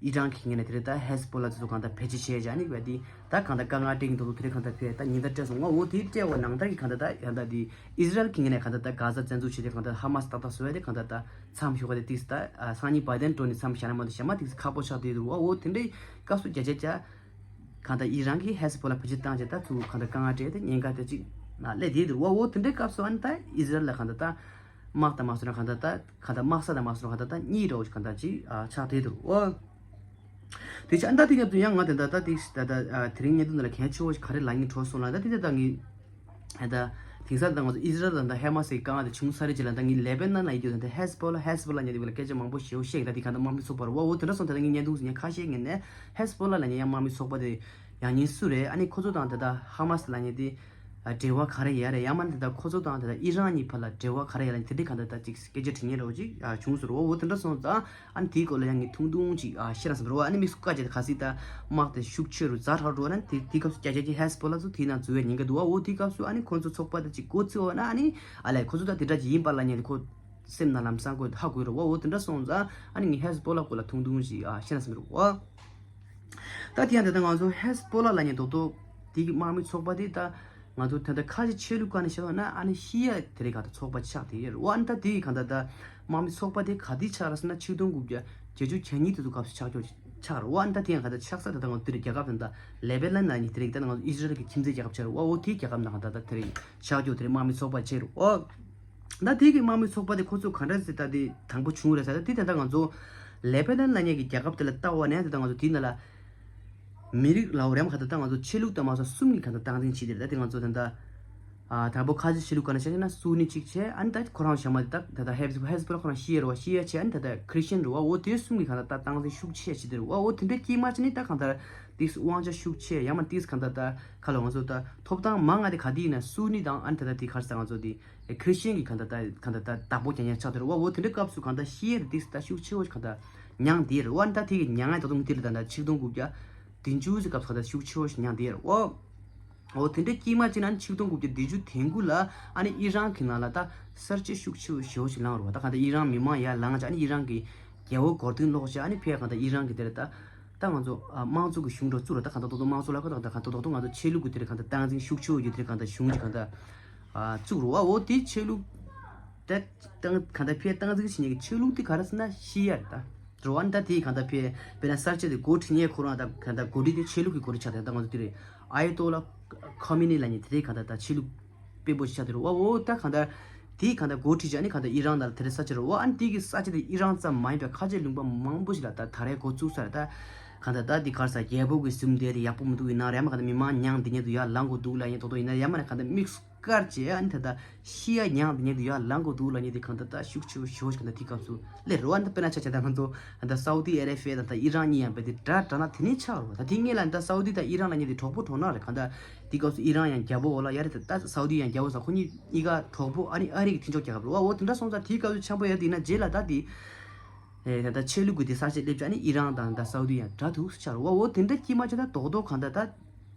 ཨི་རན་གྱི་ངོས་ནས་དེ་རེད་ད་ཧེ་སི་བྷོ་ལ་ཚོ་གང་ལྟར་བེད་སྤྱོད་བྱས་བྱས་ནི་བས་དེ་ད་གང་ལྟར་དཀའ་ངལ་སྤྲད་ཀྱི་འདུག་དེ་རེད་གང་ལྟར་བས་ད་ཉེན་བརྡ་སྤྲད་སོང་ང་། འོ་དེ་སྤྲད་བ་ནང་ལྟར་གྱི་གང་ལྟར་ད་ཡང་ད་དེ་ཨི་ཟི་རལ་གྱི་ངོས་ནས་གང་ལྟར་ད་གྷ་ཟ་བཙན་འཛུལ་བྱས་ཏེ་གང་ལྟར་ཧ་མ་སི་ཏག་ཏག་བཟོ་བས་དེ་གང་ལྟར་ད་མཚམས་ཞོག་ག་དེ་ཏིག་ད་སང་ཉིན་བའི་ཌེན་འགྲོ་ནས་མཚམས་བཞག་ན་མ་གཏོགས་གཞན་མ་ཏིག་ཁག་པོ་ཆགས་བསྡད་འདུག་འོ་དེ་འདྲའི་སྐབས་སུ་བརྒྱ་ཆ་བརྒྱ་གང་ལྟར་ཨི་རན་གྱིས་ཧེ་སི་བྷོ་ལ་བེད་སྤྱོད་བཏང་བྱས་ད་ཚུར་གང་ལྟར་དཀའ་ངལ་སྤྲད་དེ་ཉེན་ཁ་དེ་ཅིག་སླེབས་བསྡད་འདུག་འོ་འོ་དེ་འདྲའི་སྐབས་སུ་ཨ་ནི་ད་ཨི་ཟི་རལ་ལ་གང་ལྟར་ད་དམག་དང་དམག་སོགས་ན་གང་ལྟར་ད་གང་ལྟར་དམག་ས་དང་དམག་སོགས་ན་གང་ལྟར་ད་གཉིས་འདྲ་བོ་གང་ལྟར་ཅིག་ཨ་ཆགས་བསྡད་འདུག་འོ། དེ་ཆ་ཨ་ནི་ད་དེ་སྐབས་སུ་ཡང་ང་དེ་ད་ད་དེ་ད་ད་དེ་རིང་བརྙན་ཐུང་འདི་ལ་གལ་ཆེ་བོ་ཞིག་ག་རེ་ལབ་སྙིང་བྲོ་སོང་ལ་ད་དེ་ད་ད་ངས་ད་དེང་སང་ད་ང་ཚོ་ཨི་ཟི་རལ་དང་ད་ཧེ་མ་སི་དཀའ་ངལ་དེ་བྱུང་ཚར་རེད་ཅེས་ལ་ད་ངས་ལེ་བྷ་ནན་ལ་ཡིན་རྒྱུ་ད་ད་ཧེ་སི་བྷོ་ལ་ཧེ་སི་བྷོ་ལ་ཉེན་དེ་བས་ལ་སྐད་ཆ་མང་པོ་ཞེ་བོ་བཤད་ད་དེ་གང་ད་དམག་མི་ཚོགས་པ་རེད་བ། འོ་དེ་འདྲ་སོང་ད་ད་ངས་བརྙན་ཐུང་ཞིག་ཉན་ཁ་ཤས་ངས་ནས་ཧེ་སི་བྷོ་ལ་ལ་ཉེན་ཡང་དམག་མི་ཚོགས་པ་དེ་ཡང་ཉེན་སུ་རེད། ཨ་ནི་ཁོ་ཚོ་དང་ད་ད་ཧ་མ་སི་ལ་ཉེན་དེ་འབྲེལ་བ་ག་རེ་ཡོད་རེད། ཡང་མིན་ད་ད་ཁོ་ཚོ་དང་ད་ད་ཨི་རན་གཉིས་བར་ལ་འབྲེལ་བ་ག་རེ་ཡོད་རེད། དེ་འདྲའི་གང་ད་ད་ཅིག་སྐད་ཆ་དྲི་ཉན་རོགས་ཅིག་བྱུང་ཟེར་བ། འོ་དེ་འདྲ་སོང་ཙང་ཨ་ནི་དེའི་སྐོར་ལ་ཡང་ངས་ཐུང་ཐུང་ཅིག་ཨ་བཤད་ར་བསམ་རོགས། ཨ་ནི་དམིགས་སུ་བཀར་བྱས་ད་གལ་སྲིད་ད་དམག་དེ་ཤུགས་ཆེ་རུ་ཛ་དྲག་འགྲོ་ན་དེ་དེའི་སྐབས་སུ་རྒྱ་རྒྱ་ཆེ་ཧེ་སི་བྷོ་ལ་ཚོ་དེའི་ནང་འཛུལ་བའི་ཉེན་ཁ་འདུག་འོ་དེའི་སྐབས་སུ་ཨ་ནི་ཁོ་ཚོ་ཚོགས་པ་དེ་ཅིག་འགོ་བཙུགས་འོ་ན་ཨ་ནི་ཨ་ལས་ཁོ་ཚོ་ད་དེ་འདྲ་ཅིག་ཡིན་པ་ལ་ཉེན་དེ་ཁོ་སེམས་ནང་ལམ་སང་ཁོ་ཧ་གོ་རོགས། འོ་དེ་འདྲ་སོང་ཙང་ཨ་ནི་ངས་ཧེ་སི་བྷོ་ལ་སྐོར་ལ་ཐུང་ཐུང་ཅིག་ཨ་བཤད་ར་བསམ་རོགས། འོ། ད་དེ་ཡང་དེ་ལྟར་ང་ཚོ་ཧེ་སི་བྷོ་ལ་ལབ་མཁན་རྡོག་རྡོག་དེ་གི་དམག་མི་ཚོགས་པ་དེ་ད་ང་ཚོ་ད་ལྟ་ཁ་ཆེ་ཆོས་ལུགས་སྒང་ནས་བཤད་པ་ན་ཨ་ནི་ཤི་ཡ་དེ་རིགས་ག་ད་ཚོགས་པ་ཆགས་དེ་ཡོད་རེད། འོ་ཨ་ནི་ད་དེ་གི་གང་ད་ད་དམག་མི་ཚོགས་པ་དེ་ག་དུས་ཆགས་རེད་ཟེར་ན་ཆིག་སྟོང་དགུ་བརྒྱ་བརྒྱད་ཅུ་གྱ་གཉིས་དེ་ཚོ་སྐབས་སུ་ཆགས་ཀྱོག་ཆགས་རེད། འོ་ཨ་ནི་ད་དེ་ཡང་ག་ད་ཆགས་ས་ད་ད་ང་ཚོ་དེ་རིགས་རྒྱལ་ཁབ་དང་ད་ལེ་བྷ་ནན་ལབ་མཁན་དེ་རིགས་ད་ང་ཚོ་ཨི་ཟི་རལ་གི་ཁྱིམ་མཚེས་རྒྱལ་ཁབ་ཆགས་རེད། འོ་འོ་དེའི་རྒྱལ་ཁབ་ནང་ག་ད་ད་དེ་རིགས་ཆགས་ཀྱོག་དེ་རིགས་དམག་མི་ཚོགས་པ་ཆགས་རེད། འོ། ད་དེ་གི་དམག་མི་ཚོགས་པ་དེ་ཁོ་ཚོ་ག་འདྲ་ཟེར་ད་དེ་དང་པོ་བྱུང་རེད་ཟེར་ད་དེ་ད་ལྟ་ང་ཚོ་ལེ་བྷ་ནན་ལབ་མཁན་གྱི་རྒྱལ་ཁབ་དེ་ལ་ལྟ་བ་ནས་ད་ལྟ་ང་ཚོ་དེའི་ནང་ལ་མི་རིགས་ལའོ་རེམ་ཁ་ད་ལྟ་ང་ཚོ་ཆོས་ལུགས་དང་དམག་སོགས་གསུམ་གྱི་ག་ད་སྟངས་འཛིན་བྱེད་དེ་རེད། ད་དེ་ང་ཚོ་ད་ལྟ་ཨ་དང་པོ་ཁ་ཆེ་ཆོས་ལུགས་ག་ན་བྱས་ན་སུ་ནི་གཅིག་བྱས། ཨ་ནི་ད་ཁོ་རང་ཞག་མ་དེ་ད་ད་ད་ཧེ་ཧེ་སི་བྷོ་ལ་ཁོ་རང་ཤི་ཡ་རེད་བ། ཤི་ཡ་བྱས་ཨ་ནི་ད་ད་ཁྲི་སི་ཅན་རེད་བ། འོ་དེ་གསུམ་གྱི་ག་ད་ད་སྟངས་འཛིན་ཤུགས་ཆེ་བྱེད་དེ་རེད་བ། འོ་དེ་འདྲ་དཀྱིལ་མ་ཅིག་ནི་ད་གང་ལྟར་ཏིག་དབང་ཆ་ཤུགས་ཆེ་ཡང་མ་ཏིག་གང་ལྟར་ད་ཁ་ལ་ང་ཚོ་ད་ཐོབ་ཐང་མང་ང་དེ་ག་དེ་ཡིན་ན་སུ་ནི་དང་ཨ་ནི་ད་ད་དེ་ག་རེ་ཟེར་ང་ཚོ་དེ། ཁྲི་སི་ཅན་གྱི་གང་ལྟར་ད་གང་ལྟར་ད་བདག་པོ་རྒྱག་མཁན་ཆགས་དེ་རེད་བ། འོ་དེ་འདྲའི་སྐབས་སུ་གང་ལྟར་ཤི་ཡའི་རིགས་ད་ཤུགས་ཆེ་བོ་ཞིག་གང་ལྟར་མྱངས་དེ་རེད་བ། ད་དེ་གི་མྱངས་ཡ་ད་དུང་དེ་རེད། ད་ད་ཆིག་སྟོང་དགུ་བརྒྱ་བདུན་ཅུ་ཟེར་སྐབས་སུ་གང་ལྟར་ཤུགས་ཆེ་བོ་ཞིག་མྱངས་དེ་རེད་བ། འོ་དེ་འདྲའི་དཀྱིལ་མ་ཅིག་ན་ཆིག་སྟོང་དགུ་བརྒྱ་བདུན་ཅུ་དོན་དགུ་ལ་ཨ་ནི་ཨི་རན་གྱི་ནང་ལ་ད་གསར་བརྗེ་ཤུགས་ཆེ་བོ་ཞེ་བོ་ཞིག་ལངས་རེད་བ། ད་གང་ལྟར་ཨི་རན་མི་མང་ཡར་ལངས་བྱས་ཨ་ནི་ཨི་རན་གྱི་རྒྱལ་པོ་མགོ་རྟིང་སློག་བྱས་ཨ་ནི་ཕར་གང་ལྟར་ཨི་རན་གྱི་དེ་རེད་ད། ད་ང་ཚོ་ཨ་དམངས་གཙོ་གི་གཞུང་འདྲ་བཙུགས་ར། ད་གང་ལྟར་རྡོག་རྡོག་དམངས་གཙོ་ལ་ཁོ་ད་གང་ལྟར་རྡོག་རྡོག་ང་ཚོ་ཆོས་ལུགས་ཀྱི་དེ་རེད་གང་ལྟར་སྟངས་འཛིན་ཤུགས་ཆེ་བོ་ཡོད་དེ་རེད་གང་ལྟར་གཞུང་གི་གང་ལྟར་ཨ་བཙུགས་ར་བ། འོ་དེ་ཆོས་ལུགས་ད་སྟངས་གང་ལྟར་ཕར་སྟངས་འཛིན་བྱེད་མཁན་གྱི་ཆོས་ལུགས་དེ་ག་རེ་ཟེར་ན་ཤི་ཡ་རེད་ད་རེད་བ། ད་དེ་གང་ལྟར་ཕར་དཔེར་ན་གསར་བརྗེ་དེ་འགོ་ཁྲིད་མཁན་ཁོ་རང་ད་གང་ལྟར་འགོ་ཁྲིད་དེ་ཆོས་ལུགས་ཀྱི་འགོ་ཁྲིད་ཆགས་ད་ད་ང་ཚོ་དེ་རེད། ཨ་ཡ་ཏོ་ལ་ཁོ་མེ་ནི་ལབ་མཁན་དེ་རེད་གང་ལྟར་ད་ཆོས་ལུགས་དཔོན་པོ་ཞིག་ཆགས་དེ་རེད་བ། འོ་ད་གང་ལྟར་དེའི་གང་ལྟར་འགོ་ཁྲིད་བྱས་ནི་གང་ལྟར་ཨི་རན་ནང་ལ་དེ་རིང་ས་ཆ་རེད་བ། ཨ་ནི་དེ་གི་ས་ཆ་དེ་ཨི་རན་ཙམ་མ་ཡིན་པའི་ཁ་ཆེ་ལུང་པ་མང་པོ་ཞིག་ལ་ད་ད་རེས་འགོ་བཙུགས་ས་རེད། ད་གང་ལྟར་ད་དེ་གར་ས་རྒྱལ་པོ་གི་གསུམ་དེ་དེ་ཡག་པོ་མི་འདུག་ཡིན་ན་རེད་མ་གང་ལྟར་མི་མང་མྱངས་དེ་ཉེ་དུ་ཡར་ལངས་དགོས་འདུག་ལ་ཡིན་ཏོག་ཏོག་ཡིན་ན་རེད་མ་ན་གང་ལྟར་དམིགས་སུ་བཀར་བྱས་ཨ་ནི་ད་ད་ཤི་ཡ་མྱངས་དེ་ཉེ་དུ་ཡར་ལངས་དགོས་འདུག་ལ་ཉེ་དེ་གང་ལྟར་ད་ཤུགས་ཆེ་བོ་ཞེ་བོ་ཞིག་གང་ལྟར་དེ་སྐབས་སུ་སླེབས་རེད་བ། ཨ་ནི་ད་དཔེར་ན་ཆ་བཞག་ད་ང་ཚོ་ད་ད་སའུ་ཏི་ཨ་རེ་བྷི་ཡ་དང་ད་ཨི་རན་གཉིས་ཡང་བས་དེ་འདྲ་འདྲ་ན་དེ་ནས་ཆགས་རེད་བ། ད་དེ་སྔོན་ལ་ད་སའུ་ཏི་ད་ཨི་རན་ལ་ཉེ་དེ་གྲོགས་པོ་གྲོགས་ནག་རེད། གང་ལྟར་དེ་སྐབས་སུ་ཨི་རན་ཡང་རྒྱལ་པོ་འོ་ལ་ཡ་རེད། ད་ད་སའུ་ཏི་ཡང་རྒྱལ་པོ་ས་ཁོ་གཉིས་གཉིས་ཀ་གྲོགས་པོ་ཨ་ནི་ཨ་རི་གི་མཐུན་ཕྱོགས་རྒྱལ་ཁབ་རེད་བ། འོ་དེ་འདྲ་སོང་ཙང་དེའི་སྐབས་སུ་འཆམ་པོ་ཡ་དེ་ཡིན་ན་རྗེས་ལ་ད་དེ་ ཨེ་ད་ལྟ་ཆོས་ལུགས་ཀྱི་དེ་གསར་བརྗེ་སླེབས་ཀྱང་ཨ་ནི་ཨི་རན་དང་ད་སའུ་དི་ཡང་འདྲ་འདུག་ཆགས་རེད་བ། འོ་དེ་འདྲ་དཀྱིལ་མ་ཆགས་ད་རྡོག་རྡོག་གང་ལྟར་ད་ད་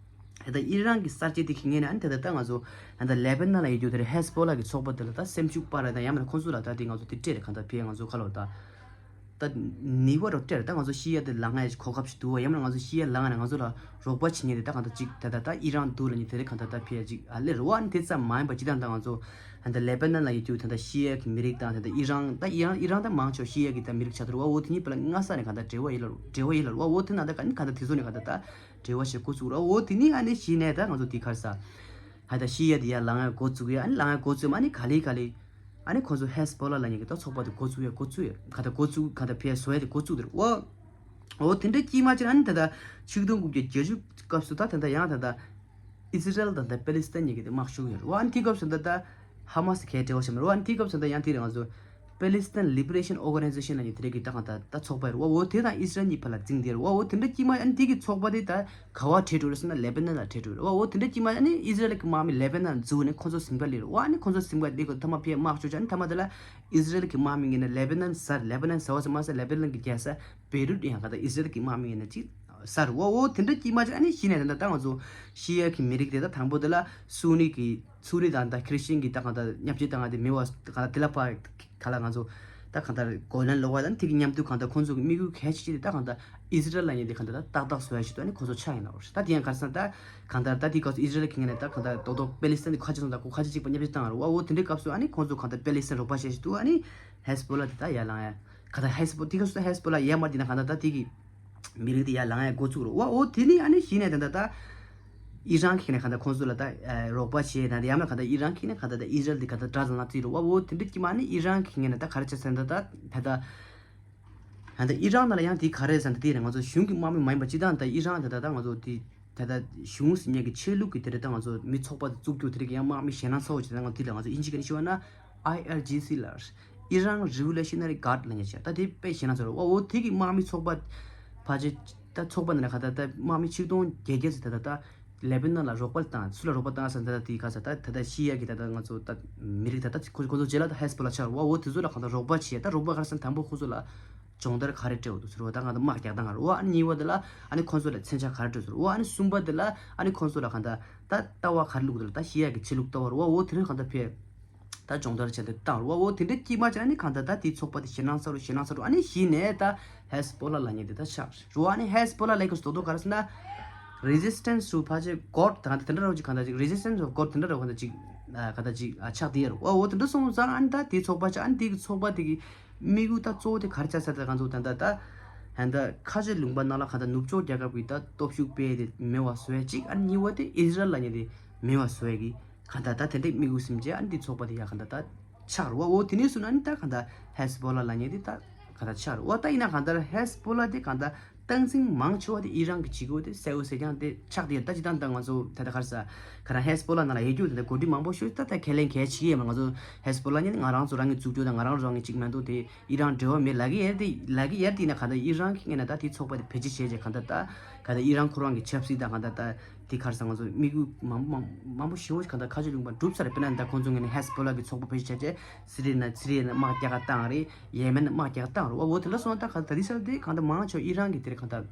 ལྟ་ཨི་རན་གྱི་གསར་བརྗེ་དེ་གི་ངོས་ནས་ཨ་ནི་ད་ལྟ་ད་ང་ཚོ་ད་ལྟ་ལེ་བྷ་ནན་ལ་ཡོད་རྒྱུ་དེ་རེད། ཧེ་སི་བྷོ་ལ་གི་ཚོགས་པ་དེ་ལ་ད་སེམས་ཤུགས་སྤར་རེད། ད་ཡང་མིན་ན་ཁོང་ཚོ་ལ་ད་དེ་ང་ཚོ་དེ་སྤྲད་རེད། གང་ལྟར་ཕེ་ང་ཚོ་ཁ་ལོ་ད་ད་ནི་བ་རོ་སྤྲད་རེད། ད་ང་ཚོ་ཤི་ཡ་དེ་ལངས་ཡ་གོ་སྐབས་ཤིག་འདུག་བ། ཡང་མིན་ན་ང་ཚོ་ཤི་ཡ་ལངས་ནས་ང་ཚོ་ལ་རོགས་པ་བྱེད་མཁན་དེ་ད་གང་ལྟར་ཅིག་ད་ད་ད་ཨི་རན་འདུག་ལབ་མཁན་དེ་རེད། གང་ལྟར་ད་ཕེ་ཡ་ཅིག་ཨ་ལེ་རེད་བ། ཨ་ནི་དེ་ཙམ་མ་ཡིན་པ་ཅི་ད་ད་ང་ཚོ་ད་ལེ་བྷ་ནན་ལ་ཡོད་རྒྱུ་ད་ད་ཤི་ཡ་གི་མི་རིགས་དང་ད་ད་ཨི་རན་ད་ཨི་རན་ཨི་རན་ད་མང་ཆེ་བ་ཤི་ཡ་གི་ད་མི་རིགས་ཆགས་འདུག་བ། འོ་དེ་གཉིས་བར་ལ་སྔ་ས་ནས་གང་ལྟར་འབྲེལ་བ་ཡོད་ལ་འབྲེལ་བ་ཡོད་ལ་རེད་བ། འོ་དེ་ན་ད་ག་ནི་གང་ལྟར་དེ་ཚོ་ནས་གང་ལྟར་ད་འབྲེལ་བ་ཞིག་འགོ་བཙུགས་ར། འོ་དེ་ནི་ཨ་ནི་གཞི་ནས་ད་ང་ཚོ་དེ་ག་རེ་ཟ། ཧ་ད་ཤི་ཡ་དེ་ཡར་ལངས་ཡ་འགོ་བཙུགས་ཡ། ཨ་ནི་ལངས་ཡ་འགོ་བཙུགས་མ་ཨ་ནི་ག་ལེ་ག་ལེ་ཨ་ནི་ཁོ་ཚོ་ཧེ་སི་བྷོ་ལ་ལབ་མཁན་གྱི་ད་ཚོགས་པ་དེ་འགོ་བཙུགས་ཡ་འགོ་བཙུགས་ཡ་ག་ད་འགོ་བཙུགས་ག་ད་ཕེ་བཟོ་ཡ་དེ་འགོ་བཙུགས་དེ་རེད་བ། འོ་དེ་འདྲ་དཀྱིལ་མ་ཅིག་ཨ་ནི་ད་ད་ཆིག་སྟོང་དགུ་བརྒྱ་བརྒྱད་ཅུ་སྐབས་སུ་ད་ད་ད་ཡང་ད་ད་ཨི་སི་རལ་དང་ད་པེ་ལི་སི་ཐན་གཉིས་ཀྱི་དེ་དམག་ཤུགས་ཡོད་རེད་བ། ཨ་ནི་དེ་སྐབས་སུ་ད་ད་ཧ་མ་སི་གའི་འབྲེལ་བ་བྱས་མ་རེད་བ། ཨ་ནི་དེ་སྐབས་སུ་ད་ཡང་དེ་རེད་ང་ཚོ་Palestine Liberation Organization ལབ་མཁན་དེ་རེད་ཀྱི་ད་གང་ད་ད་ཚོགས་པ་རེད་བ། འོ་དེ་དང་ཨི་སི་རལ་གཉིས་བར་ལ་འཛིང་དེ་རེད་བ། འོ་དེ་འདྲ་དཀྱིལ་མ་ཨ་ནི་དེ་གི་ཚོགས་པ་དེ་ད་ག་བ་བྲལ་འགྲོ་རེད་ཟེར་ན་ལེ་བྷ་ནན་ལ་བྲལ་འགྲོ་རེད་བ། འོ་དེ་འདྲ་དཀྱིལ་མ་ཨ་ནི་ཨི་སི་རལ་གྱི་དམག་མི་ལེ་བྷ་ནན་འཛུལ་ནས་ཁོ་ཚོ་ཟིང་པ་ལས་རེད་བ། ཨ་ནི་ཁོ་ཚོ་ཟིང་པ་ལས་ཁོ་ཐ་མ་ཕེ་དམག་ཤུགས་ཅིག་ཨ་ནི་ཐ་མ་དེ་ལ་ཨི་སི་རལ་གྱི་དམག་མི་ངོས་ནས་ལེ་བྷ་ནན་ཟ་རེད། ལེ་བྷ་ནན་ཟ་བ་ཟེར་མ་ཟད་ལེ་བྷ་ནན་གྱི་རྒྱལ་ས་བེ་རུད་ཡང་ག་ད་ཨི་སི་རལ་གྱི་དམག་མི་ངོས་ནས་ཅིག་ཟ་རེད་བ། འོ་དེ་འདྲ་དཀྱིལ་མ་ཅིག་ཨ་ནི་གཞི་ནས་ད་ད་ད་ང་ཚོ་ཤི་ཡ་གི་མི་རིགས་དེ་ད་དང་པོ་དེ་ལ་སུ་ནི་གི་སུ་ནི་དང་ད་ཁྲི་སི་ཊན་གྱི་ད་གང་ད་བརྙས་བཅོས་བཏང་ང་དེ་མེད་པ་ག་ད་དེ་ལ་ཕ་ག་ལ་ང་ཚོ་ད་གང་ལྟར་གོ་ལན་སློག་པ་དང་དེ་གི་མཉམ་དུ་གང་ལྟར་ཁོང་ཚོ་གི་དམིགས་ཡུལ་གལ་ཆེ་ཤོས་དེ་ད་གང་ལྟར་ཨི་སི་རལ་ལབ་མཁན་དེ་གང་ལྟར་ད་ཏག་ཏག་བཟོ་ཡ་ཞིག་ཏུ་ཨ་ནི་ཁོང་ཚོ་ཆགས་ཡིན་ན་རེད། ད་དེ་ཡང་ག་རེ་ཟེར་ན་ད་གང་ལྟར་ད་དེ་སྐབས་སུ་ཨི་སི་རལ་གྱི་ངོས་ནས་ད་གང་ལྟར་རྡོག་རྡོག་པེ་ལི་སི་ཐན་དེ་ཁ་ཆེ་སོང་ད་ཁོ་ཁ་ཆེ་གཅིག་པ་བརྙས་བཅོས་བཏང་རེད་བ། འོ་དེ་འདྲའི་སྐབས་སུ་ཨ་ནི་ཁོང་ཚོ་གང་ལྟར་པེ་ལི་སི་ཐན་རོགས་པ་བྱེད་ཞིག་ཏུ་ཨ་ནི་ཧེ་སི་བྷོ་ལ་དེ་ད་ཡར་ལངས་ཡ་གང་ལྟར་ཧེ་སི་བྷོ་དེ་སྐབས་སུ་ད་ཧེ་སི་བྷོ་ལ་ཡར་མར་དེ་ན་གང་ལྟར་ད་དེ་གི་མི་རིགས་དེ་ཡར་ལངས་ཡ་འགོ་བཙུགས་རེད་བ། འོ་དེ་ནི་ཨ་ནི་གཞི་ནས་ད་ད་ད་ཨི་རན་གྱི་ནས་གང་ལྟར་ཁོང་ཚོ་ལ་ད་རོགས་པ་བྱས་ན་ད་ཡང་ན་གང་ལྟར་ཨི་རན་གྱི་ནས་གང་ལྟར་ད་ཨི་སི་རལ་དེ་གང་ལྟར་དགྲ་དང་ལ་རྩིས་རེད་བ། འོ་དེ་འདྲ་དཀྱིལ་མ་ནི་ཨི་རན་གྱི་ངོས་ནས་ད་ག་རེ་བྱས་ཟེར་ན་ད་ད་ད་ད། ད་ལྟ་ཨི་རན་ནང་ལ་ཡང་དེ་ག་རེ་ཟེར་ན་དེ་རེད། ང་ཚོ་གཞུང་གི་དམག་མི་མ་ཡིན་པ་སྤྱི་བཏང་ད་ཨི་རན་ད་ལྟ་ད་ང་ཚོ་དེ་ད་ལྟ་གཞུང་ཟེར་མཁན་གྱི་ཆོས་ལུགས་ཀྱི་དེ་རེད། ད་ང་ཚོ་མི་ཚོགས་པ་དེ་བཙུགས་རྒྱུ་དེ་རེད་ཀྱི་ཡང་དམག་མི་ཞེད་སྣང་ཚ་བོ་བྱེད་ད་ང་ཚོ་དེ་ལ་ང་ཚོ་དབྱིན་ཇི་སྐད་ནས་ཞུ་བ་ན་ཨའི་ཨར་ཇི་སི་ལ་Iran Revolutionary Guard ལབ་མཁན་ཞིག་ད་དེ་དཔེ་ཞེད་སྣང་ཚ་བོ་རེད་བ། འོ་དེ་གི་དམག་མི་ཚོགས་པ་ཕལ་ཆེར་ད་ཚོགས་པ་འདི་ན་ག་ད་ད་དམག་མི་ཆིག་སྟོང་བརྒྱད་བརྒྱ་ཙམ་ད་ད་ད་ལེ་བྷ་ནན་ལ་རོགས་པ་བཏང་། སུ་ལ་རོགས་པ་བཏང་ཟེར་ན་ད་ད་དེ་ག་ས་ད་ད་ད་ཤི་ཡ་གི་ད་ད་ང་ཚོ་ད་མི་རིགས་ད་ད་ཁོ་ཁོ་ཚོ་རྗེས་ལ་ད་ཧེ་སི་བྷོ་ལ་ཆགས་རེད་བ། འོ་དེ་ཚོ་ལ་གང་ལྟར་རོགས་པ་བྱས། ད་རོགས་པ་ག་རེ་ཟེར་ན་དང་པོ་ཁོ་ཚོ་ལ་སྦྱོང་བརྡར་ག་རེ་སྤྲད་འོ་འདུག་ཟེར་བ། ད་གང་ལྟར་དམག་རྒྱག་སྟངས་ག་རེ་བ། ཨ་ནི་གཉིས་པ་དེ་ལ་ཨ་ནི་ཁོང་ཚོ་ལ་མཚོན་ཆ་ག་རེ་སྤྲད་ཟེར་བ། ཨ་ནི་གསུམ་པ་དེ་ལ་ཨ་ནི་ཁོང་ཚོ་ལ་གང་ལྟར་ད་ལྟ་བ་ག་རེ་བླུགས་འདུག་ད་ཤི་ཡ་གི་ཆོས་ལུགས་ལྟ་བ་རེད་བ། འོ་དེ་རིང་གང་ལྟར་ཕེ་ད་སྦྱོང་བརྡར་བྱས་ཏེ་བཏང་རེད་བ། འོ་དེ་འདྲ་དཀྱིལ་མ་ཅིག་ཨ་ནི་གང་ལྟར་ད་དེའི་ཚོགས་པ་དེ་ཞེད་སྣང་ཚ་རུ་ཞེད་སྣང་ཚ་རུ་ཨ་ནི་གཞི་ནས་ད་ཧེ་སི་བྷོ་ལ་ལབ་མཁན་དེ་ད་ཆགས་རེད་བ། ཨ་ནི་ཧེ་སི་བྷོ་ལ་ལབ་མཁན་སུ་རྡོག་རྡོག་ག་རེ་ཟེར་ན་Resistance to ཕལ་ཆེར་God ད་གང་ལྟར་དེ་འདྲ་ར་བ་ཅིག་གང་ལྟར་ཅིག Resistance of God དེ་འདྲ་ར་བ་གང་ལྟར་ཅིག་ཨ་གང་ལྟར་ཅིག་ཨ་ཆགས་བསྡད་ཡོད་རེད་བ། འོ་དེ་འདྲ་སོང་ཙང་ཨ་ནི་ད་དེའི་ཚོགས་པ་ཅིག་ཨ་ནི་དེ་གི་ཚོགས་པ་དེ་གི་དམིགས་ཡུལ་ད་གཙོ་བོ་དེ་ག་རེ་ཆགས་ཟེར་ད་གང་ཚོ་ད་ད་ད་ད་ཁ་ཆེ་ལུང་པ་ནང་ལ་གང་ལྟར་ནུབ་ཕྱོགས་རྒྱལ་ཁབ་ཀྱི་ད་སྟོབས་ཤུགས་སྤེལ་དེ་མེད་པ་བཟོ་ཡ་གཅིག་ཨ་ནི་གཉིས་པ་དེ་ཨི་སི་རལ་ལབ་མཁན་དེ་མེད་པ་བཟོ་ཡ་གི་གང་ལྟར་ད་དེ་འདྲའི་དམིགས་ཡུལ་སེམས་ཅན་ཨ་ནི་དེ་ཚོགས་པ་དེ་ཡ་གང་ལྟར་ད་ཆགས་རེད་བ། འོ་དེ་ནས་བཟུང་ན་ཨ་ནི་ད་གང་ལྟར་ཧེ་སི་བྷོ་ལ་ལབ་མཁན་དེ་ད་གང་ལྟར་ཆགས་རེད་བ། ད་ཡིན་ན་གང་ལྟར་ཧེ་སི་བྷོ་ལ་དེ་གང་ལྟར་སྟངས་འཛིན་མང་ཆེ་བ་དེ་ཨི་རན་གྱི་བྱེད་སྒོ་དེ་གསལ་པོ་གསལ་རྐྱང་དེ་ཆགས་བསྡད་ཡོད། ད་ཅི་ད་ད་ང་ཚོ་ད་ལྟ་ག་རེ་ཟ་ག་རང་ཧེ་སི་བྷོ་ལ་ནང་ལ་ཡོད་རྒྱུ་དེ་འདྲ་འགོ་ཁྲིད་མང་པོ་ཤོད་ད་ད་ཁས་ལེན་གལ་ཆེ་གི་ཡོད་མ། ང་ཚོ་ཧེ་སི་བྷོ་ལ་ནི་ང་རང་ཚོ་རང་གི་འཛུགས་སྐྱོང་དང་ང་རང་རང་གི་གཅིག་མ་གཏོགས་དེ་ཨི་རན་འབྲེལ་བ་མེད་ལབ་ཀྱི་ཡོད་དེ་ལབ་ཀྱི་ཡོད་དེ་ཡིན་ན་གང་ལྟར་ཨི་རན་གྱི་ངོས་ནས་ད་དེ་ཚོགས་པ་དེ་བེད་སྤྱོད་བྱས་རྗེས་གང་ལྟར་ད་གང་ལྟར་ཨི་རན་ཁོ་རང་གི་ཆབ་སྲིད་དང་གང་ལྟར་ད་དེ་ག་རེ་ཟ་ང་ཚོ་དམིགས་ཡུལ་མང་པོ་མང་མང་པོ་ཞེ་པོ་ཞིག་གང་ལྟར་ཁ་ཕྱོགས་ལུང་པ་འགྲུབ་ཚར་རེད། དཔེར་ན་ད་ཁོང་ཚོ་ངོས་ནས་ཧེ་སི་བྷོ་ལ་གི་ཚོགས་པ་བེད་སྤྱོད་བྱས་རྗེས་སི་རི་ན་སི་རི་ཡ་ན་དམག་རྒྱག་ག་བཏང་རེད། ཡེ་མེན་དམག་རྒྱག་བཏང་རེད་བ། འོ་དེ་འདྲ་སོང་ད་ག་ད་དེ་སར་དེ་གང་ལྟར་མང་ཆེ་ཨི་རན་གྱི་དེ་རེད་གང་ལྟར་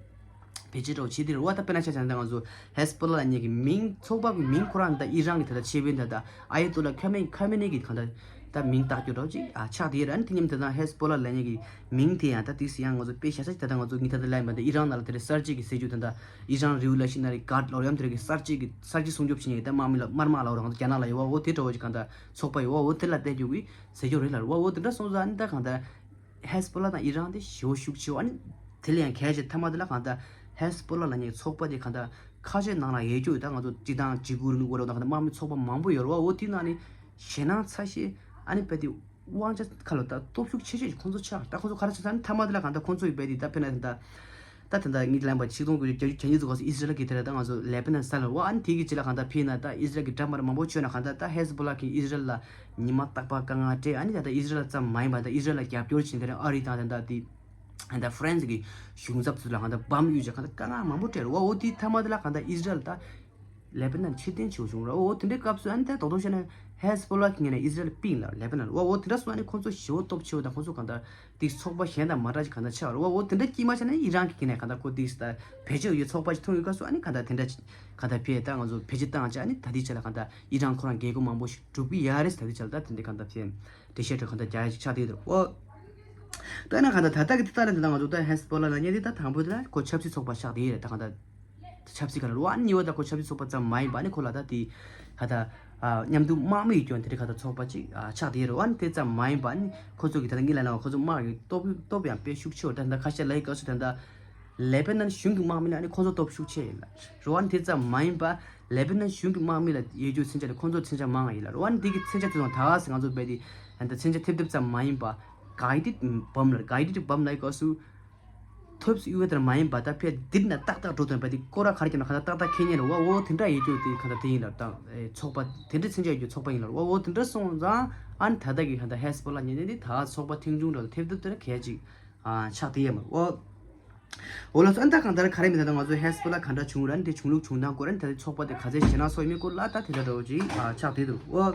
བེད་སྤྱོད་འདྲ་བོ་བྱེད་དེ་རེད་བ། ད་དཔེར་ན་ཆ་བཞག་ན་ད་ང་ཚོ་ཧེ་སི་བྷོ་ལ་ལབ་མཁན་གྱི་མིང་ཚོགས་པ་གི་མིང་ཁོ་རང་ད་ཨི་རན་གྱི་ད་ལྟ་ཆེ་བའི་ད་ལྟ་ཨ་ཡ་ཏུ་ལ་ཁ་མེ་ཁ་མེ་ནེ་གི་གང་ལྟར་ད་མིང་བཏགས་རྒྱུ་འདྲ་བོ་ཅིག་ཨ་ཆགས་དེ་རེད། ཨ་ནི་དེ་མཉམ་དུ་ད་ཧེ་སི་བྷོ་ལ་ལབ་མཁན་གྱི་མིང་དེ་ཡང་ད་དེ་སི་ཡང་ང་ཚོ་དཔེ་བཞག་ས་ཅིག་ད་ལྟ་ང་ཚོ་ངི་ད་ལྟ་ལབ་མ་ད་ཨི་རན་ནང་ལ་དེ་རེད་གསར་བརྗེ་གི་ཟེར་རྒྱུ་ད་ལྟ་ཨི་རན་རི་ཝོ་ལུ་ཤི་ན་རི་གྷར་ཌ་ལབ་ཡམ་དེ་རེད་གི་གསར་བརྗེ་གི་གསར་བརྗེ་སྲུང་སྐྱོབ་བྱེད་མཁན་གྱི་ད་དམག་མི་ལ་དམར་དམག་ལབ་རང་ཚོ་རྒྱ་ནག་ལ་ཡོད་བ། འོ་དེ་འདྲ་བོ་ཅིག་གང་ལྟར་ཚོགས་པ་ཡོད་བ། འོ་དེ་ལ་བལྟས་རྒྱུ་གི་ཟེར་རྒྱུ་རེད་ལ་རེད་བ། འོ་དེ་འདྲ་སོང་ཙང་ཨ་ནི་ད་གང་ལྟར་ཧེ་སི་བྷོ་ལ་དང་ཨི་རན་དེ་ཞེ་པོ་ཤུགས་ཆེ་བ། ཨ་ནི་དེ་ལ་ཡང་གལ་ཆེ་ཐ་མ་དེ་ལ་གང་ལྟར་ཧེ་སི་བྷོ་ལ་ལབ་མཁན་ཚོགས་པ་དེ་གང་ལྟར་ཁ་ཆེ་ནང་ལ་ཡོད་རྒྱུ་ད་ང་ཚོ་སྤྱི་བཏང་འཇིགས་སྐུལ་རིང་ལུགས་པ་རོགས་དང་གང་ལྟར་དམག་མི་ཚོགས་པ་མང་པོ་ཡོད་རེད་བ། འོ་དེ་ནང་ནས་ཞེད་སྣང་ཚ་ཤོས་ཨ་ནི་དཔེ་དེ་དབང་ཆ་ཁ་ལོ་ད་སྟོབས་ཤུགས་ཆེ་ཤོས་ཁོང་ཚོ་ཆགས་ད་ཁོང་ཚོ་ག་རེ་བྱས་ད་ནི་ཐ་མ་དེ་ལ་གང་ལྟར་ཁོང་ཚོ་ཡི་དཔེ་དེ་ད་དཔེར་ན་ད་ད་ད་ད་ངས་ལབ་པ་ཆིག་སྟོང་དགུ་བརྒྱ་བརྒྱད་ཅུ་གྱ་གཉིས་ཚོ་ག་སོ་ཨི་སི་རལ་གྱི་དེ་ལ་ད་ང་ཚོ་ལེ་བྷ་ནན་ས་ལ་བ། ཨ་ནི་དེ་གི་རྗེས་ལ་གང་ལྟར་ཕེ་ན་ད་ཨི་སི་རལ་གྱི་དགྲ་དམར་མང་པོ་བྱོན་ན་གང་ལྟར་ད་ཧེ་སི་བྷོ་ལ་གི་ཨི་སི་རལ་ལ་ཉི་མ་རྟག་པར་དཀའ་ངལ་སྤྲད། ཨ་ནི་ད་ད་ཨི་སི་རལ་ལ་ཙམ་མ་ཡིན་པ་ད་ཨི་སི་རལ་ལ་རྒྱབ་སྐྱོར་བྱེད་དེ་རིང་ཨ་རི་དང་ད་ད་དེ་ད་ཧྥ་རན་སི་གི་གཞུང་ཚབ་ཚོ་ལ་གང་ལྟར་བམ་གཡུག་བྱས་གང་ལྟར་དཀའ་ངལ་མང་པོ་སྤྲད་རེད་བ། འོ་དེ་ཐ་མ་དེ་ལ་གང་ལྟར་ཨི་སི་རལ་ད་ལེ་བྷ་ནན་ཕྱིར་འཐེན་བྱེད་དགོས་བྱུང་ར། འོ་དེ་འདྲའི་སྐབས་སུ་ཨ་ནི་ད་རྡོག་རྡོག་བཤད་ན་ ཧེ་སི་བྷོ་ལ་གི་ངོས་ནས་ཨི་སི་རལ་པི་ཡིན་ལབ། ལེ་བྷ་ནན། འོ་འོ་དེ་འདྲ་སོང་ནས་ཁོང་ཚོ་ཞེ་པོ་སྟོབས་ཆེ་བོ་དང་ཁོང་ཚོ་གང་ལྟར་དེ་ཚོགས་པ་གཞན་དང་མ་འདྲ་ཅིག་གང་ལྟར་ཆགས་རེད། འོ་འོ་དེ་འདྲ་དཀྱིལ་མ་ཆགས་ནས་ཨི་རན་གི་ངོས་ནས་གང་ལྟར་ཁོ་དེ་ད་བེད་སྤྱོད་ཡོད་ཚོགས་པ་ཅིག་མཐོང་ཡོད་སྐབས་སུ་ཨ་ནི་གང་ལྟར་དེ་འདྲ་ཅིག་གང་ལྟར་ཕེ་ད་ང་ཚོ་བེད་སྤྱོད་བཏང་བྱས་ཨ་ནི་ད་དེའི་ཆ་ལ་གང་ལྟར་ཨི་རན་ཁོ་རང་རྒྱལ་ཁབ་མང་པོ་ཞིག་འགྲུབ་ཀྱི་ཡ་རེད། ད་དེའི་ཆ་ལ་ད་དེ་འདྲ་གང་ལྟར་ཕེ་འགྲེལ་བཤད་འདྲ་གང་ལྟར་རྒྱག་ཡ་ཅིག་ཆགས་བསྡད་ཡོད་རེད། འོ། ད་ན་གང་ལྟར་ད་ལྟ་གི་ད་ལྟ་ལ་ད་ང་ཚོ་ད་ཧེ་སི་བྷོ་ལ་ལབ་མཁན་དེ་ད་དང་པོ་དེ་ལ་ཁོ་ཆབ་སྲིད་ཚོགས་པ་ཆགས་བསྡད་ཡོད་རེད། ད་གང་ལྟར་ཆབ་སྲིད་ག་ལ་རུ་ཨ་ནི་གཉིས་པ་ད་ཁོ་ཆབ་སྲིད་ཚོགས་པ་ཙམ་མ་ཡིན་པ་ཨ་ནི་ཁོ་ལ་ད་དེ་ད་ད་མཉམ་དུ་དམག་མི་ཡི་སྐྱོན་དེ་རིགས་ག་ད་ཚོགས་པ་ཅིག་ཆགས་བསྡད་ཡོད་རེད། ཨ་ནི་དེ་ཙམ་མ་ཡིན་པ་ཨ་ནི་ཁོ་ཚོ་གི་ད་ལྟ་ངི་ལ་ལ་ཁོ་ཚོ་དམག་གི་སྟོབས་སྟོབས་ཡང་དཔེ་ཤུགས་ཆེ་བ། ད་ད་ཁ་ཤས་ལ་ཡི་སྐབས་སུ་ད་ད་ལེ་བྷ་ནན་གཞུང་གི་དམག་མི་ལ་ཨ་ནི་ཁོ་ཚོ་སྟོབས་ཤུགས་ཆེ་ཡིན་ལ་རུ་ཨ་ནི་དེ་ཙམ་མ་ཡིན་པ། ལེ་བྷ་ནན་གཞུང་གི་དམག་མི་ལ་ཡོད་རྒྱུ་མཚོན་ཆ་དེ་ཁོང་ཚོ་མཚོན་ཆ་མང་བ་ཡིན་ལ་རུ་ཨ་ནི་དེ་གི་མཚོན་ཆ་དེ་ཚོ་ད་ག་སེ་ང་ཚོ་རྦད་དེ་ད་མཚོན་ཆ་ཐེབས་ཐེབས་ཙམ་མ་ཡིན་པ་guided bomb ལ་guided bomb ལ་ཡི་སྐབས་སུ་ཐོབ་སུ་ཡོད་དེ་མ་ཡིན་པ་ད་ཕེ་དེ་ན་ཏག་ཏག་འགྲོ་དོན་རྦད་དེ་སྐོར་ར་ག་རེ་ཀྱང་ན་ག་ད་ཏག་ཏག་ཁེ་ཉེ་རུ་བ་འོ་དེ་འདྲ་ཡོད་རྒྱུ་དེ་ག་ད་དེ་ཡིན་ལ་ད་ཚོགས་པ་དེ་འདྲ་མཚོན་ཆ་ཡོད་རྒྱུ་ཚོགས་པ་ཡིན་ལ་རུ་བ་འོ་དེ་འདྲ་སོང་ཙང་ཨ་ནི་ད་ལྟ་གི་ག་ད་ཧེ་སི་བྷོ་ལ་ཉེ་ཉེ་དེ་ད་ཚོགས་པ་ཐེངས་ཆུང་འདྲ་ཐེབས་ཐེབས་དེ་ན་གལ་ཅིག་ཆགས་དེ་ཡ་མ་རུ་འོ། འོ་ལགས་སོ། ཨ་ནི་ད་གང་ལྟར་ག་རེ་མིན་ད་ང་ཚོ་ཧེ་སི་བྷོ་ལ་ག་འདྲ་བྱུང་ར་ནི་དེ་བྱུང་ལུགས་བྱུང་སྟངས་སྐོར་ར་ནི་ད་ཚོགས་པ་དེ་ག་ཚད་ཞེ་ན་སོ་ཡིན་མིན་སྐོར་ལ་ད་དེ་འདྲ་འདྲ་བོ་ཅིག་ཨ་ཆགས་བསྡད་འདུག་འོ།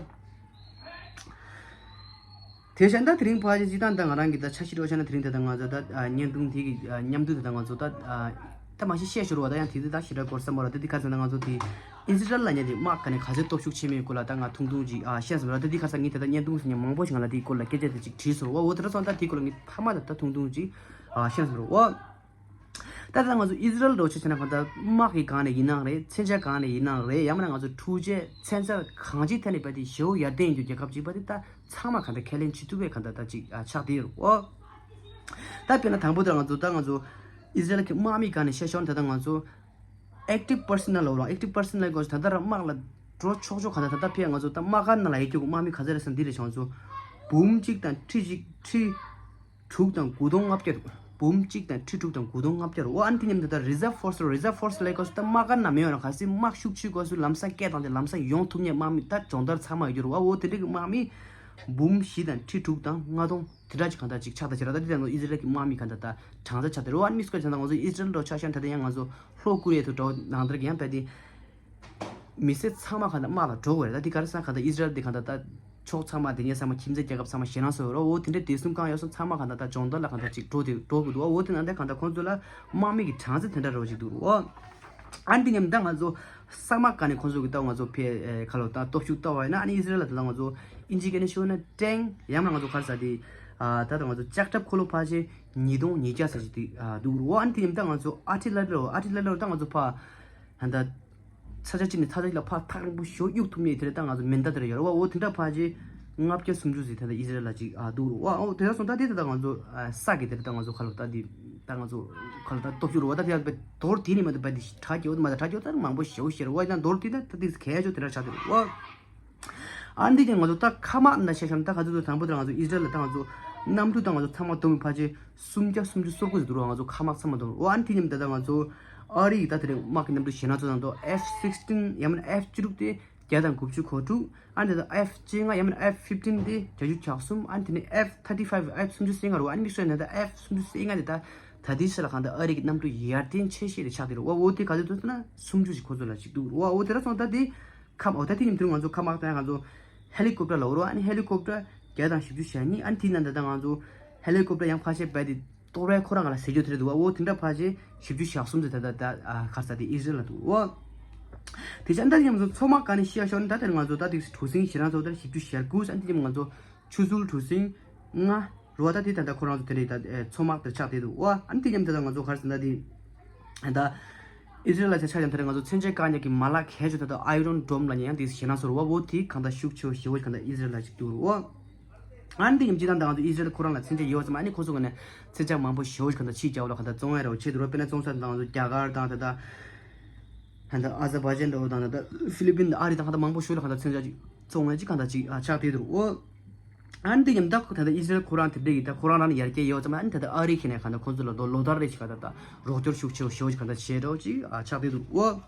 དེ་བཞིན་ད་དེ་རིང་ཕལ་ཆེར་སྤྱི་བཏང་ད་ང་རང་གི་ད་འཆར་གཞི་འདྲ་བོ་ཆ་ན་དེ་རིང་ད་ད་ང་ཚོ་ད་ཨ་བརྙན་ཐུང་དེ་གི་ཨ་མཉམ་དུ་ད་ད་ང་ཚོ་ད་ཨ་ད་མ་གཞི་བཤད་ཞོར་བ་ད་ཡང་དེ་དེ་ད་ཞེ་དྲག་སྐོར་བསམ་པ་ར་ད་དེ་ག་ཚོད་ད་ང་ཚོ་དེ་ཨི་ཟི་རལ་ལབ་མཁན་དེ་དམག་ག་ནས་ག་ཚད་སྟོབས་ཤུགས་ཆེ་མིན་སྐོར་ལ་ད་ང་ཐུང་ཐུང་ཅིག་ཨ་བཤད་སོང་ར། ད་དེ་ག་ཚོད་ངས་དེ་ད་བརྙན་ཐུང་ཟེར་མཁན་མང་པོ་ཞིག་ང་ལ་དེའི་སྐོར་ལ་སྐད་ཆ་དེ་ཅིག་དྲིས་སོང་བ། འོ་དེ་འདྲ་སོང་ད་དེའི་སྐོར་ལ་ངས་ཕ་མ་ད་ད་ཐུང་ཐུང་ཅིག་ཨ་བཤད་སོང་ར་བ། ད་ལྟ་ང་ཚོ་ཨི་ཟི་རལ་འདྲ་བོ་ཆ་བྱས་ན་གང་ལྟར་དམག་གི་སྒང་ནས་ཡིན་ནའང་རེད། མཚོན་ཆ་སྒང་ནས་ཡིན་ནའང་རེད། ཡང་མིན་ན་ང་ཚོ་འཕྲུལ་ཆས་མཚོན་ཆ་གང་ཅིའི་ཐད་ནས་རྦད་དེ་ཞེ་པོ་ཡར་ལྡན་ཡིན་རྒྱུ་རྒྱལ་ཁབ་ཅིག་རྦད་དེ་ད་ཚང་མ་གང་ལྟར་ཁས་ལེན་བྱེད་ཐུབ་པའི་གང་ལྟར་ད་ཅིག་ཨ་ཆགས་བསྡད་ཡོད་རེད། འོ། ད་དཔེར་ན་དང་པོ་དེ་ང་ཚོ་ད་ང་ཚོ་ཨི་ཟི་རལ་གྱི་དམག་མིའི་སྒང་ནས་བཤད་ཆོག་ན་ད་ལྟ་ང་ཚོ་active personnel ལབ་རོགས། active personnel ལབ་དགོས་ད་ལྟ་ར་དམག་ལ་འགྲོ་ཆོག་ཆོག་གང་ལྟར་ད་ལྟ་ཕེ་ང་ཚོ་ད་དམག་སྒར་ནང་ལ་ཡོད་རྒྱུ་དམག་མི་ག་ཚད་རེད་ཟེར་ན་འདི་རེད་བྱུང་ང་ཚོ་འབུམ་གཅིག་དང་ཁྲི་གཅིག་ཁྲི་དྲུག་དང་དགུ་སྟོང་ལྔ་བརྒྱ་འདུག་འབུམ་གཅིག་དང་ཁྲི་དྲུག་དང་དགུ་སྟོང་ལྔ་བརྒྱ་རེད། འོ་ཨ་ནི་དེ་མཉམ་དུ་ད་reserve force reserve force ལབ་དགོས་སུ་ད་དམག་སྒར་ནང་མི་ཡོང་ར་ག་སྲིད་དམག་ཤུགས་ཆེ་དགོས་སུ་ལམ་སང་སྐད་བཏང་སྟེ་ལམ་སང་ཡོང་ཐུབ་མཁན་དམག་མི་ད་སྦྱོང་བརྡར་ཚང་མ་ཡོད་རྒྱུ་རེད་བ། འོ་དེ་འདྲ་གི་དམག་མི་འབུམ་བཞི་དང་ཁྲི་དྲུག་དང་ལྔ་སྟོང་དེ་འདྲ་ཅིག་གང་ལྟར་ཅིག་ཆགས་ད་ཅི་ར། ད་དེ་ད་ང་ཚོ་ཨི་ཟི་རལ་གྱི་དམག་མི་གང་ལྟར་ད་གྲངས་ཚད་ཆགས་ད་རེད། འོ་ཨ་ནི་མི་སྐོར་ཆ་ད་ང་ཚོ་ཨི་ཟི་རལ་འགྲོ་ཆ་ཤ་ད་ད་ཡང་ང་ཚོ་ལྷོ་ཀོ་རི་ཡ་ཐུ་འགྲོ་ནང་ལྟར་གི་ཡང་རྦད་དེ་མི་སེར་ཚང་མ་གང་ལྟར་དམག་ལ་འགྲོ་དགོས་རེད། ད་དེ་ག་རེ་ཟེར་ན་གང་ལྟར་ཨི་ཟི་རལ་དེ་གང་ལྟར་ད་ཕྱོགས་ཚང་མ་དེ་ཉེ་ཚང་མ་ཁྱིམ་མཚེས་རྒྱལ་ཁབ་ཚང་མ་ཞེད་སྣང་བཟོ་ཡོད་རེད། འོ་དེ་འདྲ་བདེ་སྲུང་གང་ཡོད་སོང་ཚང་མ་གང་ལྟར་ད་སྦྱོང་བརྡར་ལ་གང་ལྟར་ཅིག་འགྲོ་དེ་འགྲོ་དགོས་འདུག་འོ་དེ་ནང་དེ་གང་ལྟར་ཁོང་ཚོ་ལ་དམག་མི་གི་གྲངས་ཚད་དེ་འདྲ་རེ་བ་ཅིག་འདུག་འོ་ཨ་ནི་དེ་མཉམ་ད་ང་ཚོ་ས་དམག་ག་ནས་ཁོང་ཚོ་གི་ད་ང་ཚོ་ཕེ་ཁ་ལོ་ད་སྟོབས་ཤུགས་ལྟ་བ་ཡིན་ན་ཨ་ནི་ཨི་ཟི་རལ་ལ་ད་ང་ཚོ་ཨིན་ཇི་སྐད་ནས་ཤོད་ན་ཊེང་ཡང་ན་ང་ཚོ་ག་རེ་ཟ་དེ་ད་ད་ང་ཚོ་ལྕགས་ཁྲབ་འཁོར་ལོ་ཕལ་ཆེར་ཉིས་སྟོང་ཉིས་བརྒྱ་ཙམ་ཞིག་དེ་འདུག་འོ་ཨ་ནི་དེ་མཉམ་ད་ང་ཚོ་ཨར་ཊི་ལེ་རི་ཨར་ཊི་ལེ་རི་ད་ང་ཚོ་ཕ་ད་ད། ས་ཆ་གཅིག་ནས་ས་ཆ་གཅིག་ལ་ཕར་ཐག་རིང་པོ་ཞེ་པོ་གཡུག་ཐུབ་མཁན་དེ་འདྲ་ད་ང་ཚོ་མེ་མདའ་དེ་འདྲ་ཡོད་རེད་བ། འོ་དེ་འདྲ་ཕལ་ཆེར་ལྔ་བརྒྱ་སུམ་ཅུ་ཟིག་ད་ལྟ་ཨི་ཟི་རལ་ལ་ཅིག་ཨ་འདུག་རེད་བ། འོ་དེ་འདྲ་སོང་ད་དེ་ད་ལྟ་ང་ཚོ་ཨ་ས་གི་དེ་འདྲ་ད་ང་ཚོ་ཁ་ལོ་ད་དེ་ད་ང་ཚོ་ཁ་ལོ་ད་སྟོབས་ཤུགས་རེད་བ། ད་དེ་ཡང་དེ་དོར་དེ་ནི་མ་གཏོགས་རྦད་དེ་དྲག་རྒྱུ་མ་གཏོགས་དྲག་རྒྱུ་ད་མང་པོ་ཞེ་པོ་ཞིག་རེད་བ། ཡང་དོར་དེ་ད་ད་དེ་གལ་ཆེ་དེ་འདྲ་ཆགས་དེ་རེད་བ། ཨ་འདི་ཀྱང་ང་ཚོ་ད་ཁ་དམག་ན་ཤ་ཤམ་ད་ག་ཚོད་དུ་དང་པོ་དེ་ང་ཚོ་ཨི་ཟི་རལ་ལ་ད་ང་ཚོ་གནམ་གྲུ་ད་ང་ཚོ་ཚང་མ་གཏོང་མི་ཕལ་ཆེར་སུམ་བརྒྱ་སུམ་ཅུ་སོ་དགུ་ཟིག་འདུག་རོགས། ང་ཚོ་ཁ་དམག་ཚང་མ་གཏོང་རོགས། ཨ་ནི་དེ་མཉམ་ད་ད་ང་ཚོ་ཨ་རི་ཡི་ད་དེ་རིང་དམག་གི་གནམ་གྲུ་ཞེ་ན་ཚོ་དང་དོ་ཨེཕ་སིགས་ཊིན་ཡང་མིན་ཨེཕ་བཅུ་དྲུག་དེ་བརྒྱ་དང་དགུ་བཅུ་གོ་དྲུག་ཨ་ནི་ད་ད་ཨེཕ་བཅོ་ལྔ་ཡང་མིན་ཨེཕ་ཕིཕ་ཊིན་དེ་བརྒྱད་ཅུ་གྱ་གསུམ། ཨ་ནི་དེ་ནས་ཨེཕ་ཐར་ཊི་ཕའིབ་ཨེཕ་སུམ་ཅུ་སོ་ལྔ་རོགས། ཨ་ནི་མིག་སོ་ནས་ད་ཨེཕ་སུམ་ཅུ་སོ་ལྔ་དེ་ད་ད་དེའི་ཕྱི་ལ་གང་ད་ཨ་རི་གི་གནམ་གྲུ་ཡར་ཐོན་ཆེ་ཤོས་དེ་ཆགས་དེ་རོགས། ཨ་འོ་དེ་ག་ཚོད་འདུག་ཟེར་ན་སུམ་ཅུ་ཞིག་ཁོ་ཚོ་ལ་ཞིག་འདུག་རོགས། ཨ་འོ་དེ་ར་སོང་ད་དེ། ཁམས་འོ་ད་དེ་ཉིན་དུ་ང་ཚོ་ཁམས་དམག་དང་ང་ཚོ་ཧེ་ལི་ཀོབ་ཊར་ལ་འོ་རོ། ཨ་ནི་ཧེ་ལི་ཀོབ་ཊར་བརྒྱ་དང་བཞི་བཅུ་ཞེ་གཉིས། ཨ་ནི་དེ་ནང་ད་ལྟ་ང་ཚོ་ཧེ་ལི་ཀོབ་ཊར་ཡང་ཕལ་ཆེར་རྦད་དེ་གཏོར་བའི་ཁོ་རང་ང་ལ་ཟེར་རྒྱུ་དེ་རེད་འདུག་འོ་དེ་འདྲ་ཕལ་ཆེར་བཞི་བཅུ་ཞེ་གསུམ་ཙམ་ད་ལྟ་ད་ཨ་ག་རེ་ཟེར་དེ་ཨི་ཟི་རལ་ལ་འདུག་འོ་དེ་ཆ་ད་དེ་ང་ཚོ་མཚོ་དམག་ག་ནས་ཤི་ཡ་ཤོར་ནི་ད་དེ་ང་ཚོ་ད་དེ་གྲུ་གཟིངས་ཞེ་དྲག་ཚོ་ད་བཞི་བཅུ་ཞེ་དགུ། ཨ་ནི་དེ་ཉིན་ང་ཚོ་ཆུ་ཚུལ་གྲུ་གཟིངས་ལྔ། རུ་བ་ད་དེ་ད་ལྟ་ཁོ་རང་ཚོ་དེ་འདྲའི་ད་ཨེ་མཚོ་དམག་དེ་ཆགས་བསྡད་འདུག་བ། ཨ་ནི་དེ་མཉམ་དུ་ད་ང་ཚོ་ག་རེ་ཟེར་ན་དེ་ད་ཨི་ཟི་རལ་ལ་ཆ་ཆ་ཡང་དེ་རིང་ང་ཚོ་མཚོན་ཆ་བཀག་ཉར་གྱི་མ་ལག་གལ་ཆེ་ད་ད་ཨའི་རོན་ཌོམ་ལ་ཉན་ཡང་དེ་ཞེད་སྣང་ཚོར་བ་བོ་དེ་གང་ལྟར་ཤུགས་ཆེ་བོ་ཞེ་བོ་གང་ལྟར་ཨི་ཟི་རལ་ལ་ཅིག་འདུག་རུ་བ། ཨ་ནི་དེ་མཉམ་སྤྱི་དང་ད་ང་ཚོ་ཨི་ཟི་རལ་ཁོ་རང་ལ་མཚོན་ཆ་ཡོད་ཙམ་ཨ་ནི་ཁོ་ཚོ་ངོས་ནས་མཚོན་ཆ་མང་པོ་ཞེ་བོ་གང་ལྟར་ཕྱི་རྒྱལ་བ་ལ་གང་ལྟར་བཙོང་ཡ་རེ་བ་ཆེ་འདུག་རུ། དཔེར་ན་བཙོང་ས་ད་ང་ཚོ་རྒྱ་གར་དང་ད་ད་ད་ད་ཨ་ཛར་བྷའི་ཇན་འདྲ་བོ་དང་ད་ད་ཧྥི་ལི་པིན་དང་ཨ་རི་དང་གང་ལྟར་མང་པོ་ཞེ་བོ་ལ་གང་ལྟར་མཚོན་ཆ་ཅིག་བཙོང་ཡ་ཅིག་གང་ལྟར་ཅིག་ཨ་ཆགས་བསྡད་འདུག་རུ། འོ། ཨ་ནི་དེ་ཉམས་ད་ད་ལྟ་ཨི་ཟི་རལ་ཁོ་རང་དེ་འདྲ་ཡིན་ད་ཁོ་རང་རང་ནས་ཡར་རྒྱས་ཡོད་ཙམ་ཨ་ནི་ད་ལྟ་ཨ་རི་ཁྱེད་ནས་གང་ལྟར་ཁོ་ཚོ་ལ་ལོ་ལོ་ལྟར་རེ་ཞིག་ག་ད་ལྟ་རོགས་སྐྱོར་ཤུགས་ཆེ་བོ་ཞེ་བོ་ཞིག་ག་ད་བྱེད་འགྲོ་ཅིག་ཨ་ཆགས་བསྡད་འདུག་འོ།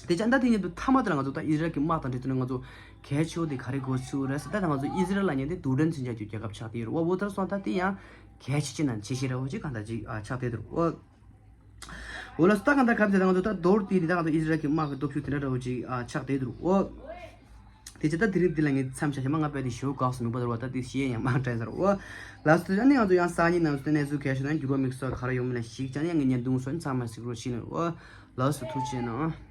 དེ་ཅང་ད་དེ་ཉིད་དུ་མཐའ་མ་དེ་ལ་ང་ཚོ་ད་ཨི་ཟི་རལ་གྱི་དམག་དང་འབྲེལ་ཏེ་ནི་ང་ཚོ་གལ་ཆེ་བོ་དེ་ག་རེ་དགོས་ཚུལ་རེད་ཟེར་ད་ད་ང་ཚོ་ཨི་ཟི་རལ་ལ་ཉན་དེ་རྡུལ་ཕྲན་མཚོན་ཆ་གྱི་རྒྱལ་ཁབ་ཆགས་བསྡད་ཡོད་རེད་བ། འོ་དེར་སོང་ད་དེ་ཡང་གལ་ཆེ་ཆེ་ནང་ཆེ་ཤོས་རེད་བ་ཅིག་གང་ལྟར་ཅིག་ཨ་ཆགས་བསྡད་འདུག་འོ། འོ་ལགས་སོ། ད་གང་ལྟར་ག་རེ་ཟེར་ན་ང་ཚོ་ད་མདོར་བསྡུས་ཏེ་ད་ང་ཚོ་ཨི་ཟི་རལ་གྱི་དམག་གི་སྟོབས་ཤུགས་དེ་འདྲ་འདྲ་བོ་ཅིག་ཨ་ཆགས་བསྡད་འདུག་འོ། དེ་བྱས་ད་དེ་རིང་འདི་ལ་ངས་མཚམས་བཞག་ཞེ་མ་ང་དཔེ་དེ་ཞེ་པོ་དགའ་སོང་ནུས་པ་དར་བ། ད་དེ་བཤད་ཡང་མང་དྲན་ཟེར་བ། ལགས་སོ། ཨ་ནི་ང་ཚོ་ཡང་སང་ཉིན་ནང་ཚོ་གནས་ཚུལ་གལ་ཆེ་ན་འགྱུར་བ་དམིགས་བསལ་ག་རེ་ཡོང་མིན་ལ་གཞིགས་ཀྱང་ཡང་ངས་བརྙན་ཐུང་སོགས་ཚང་མ་གཟིགས་རོགས་ཞུས་ནས་བ། ལགས་སོ། ཐུགས་རྗེ་གནང་།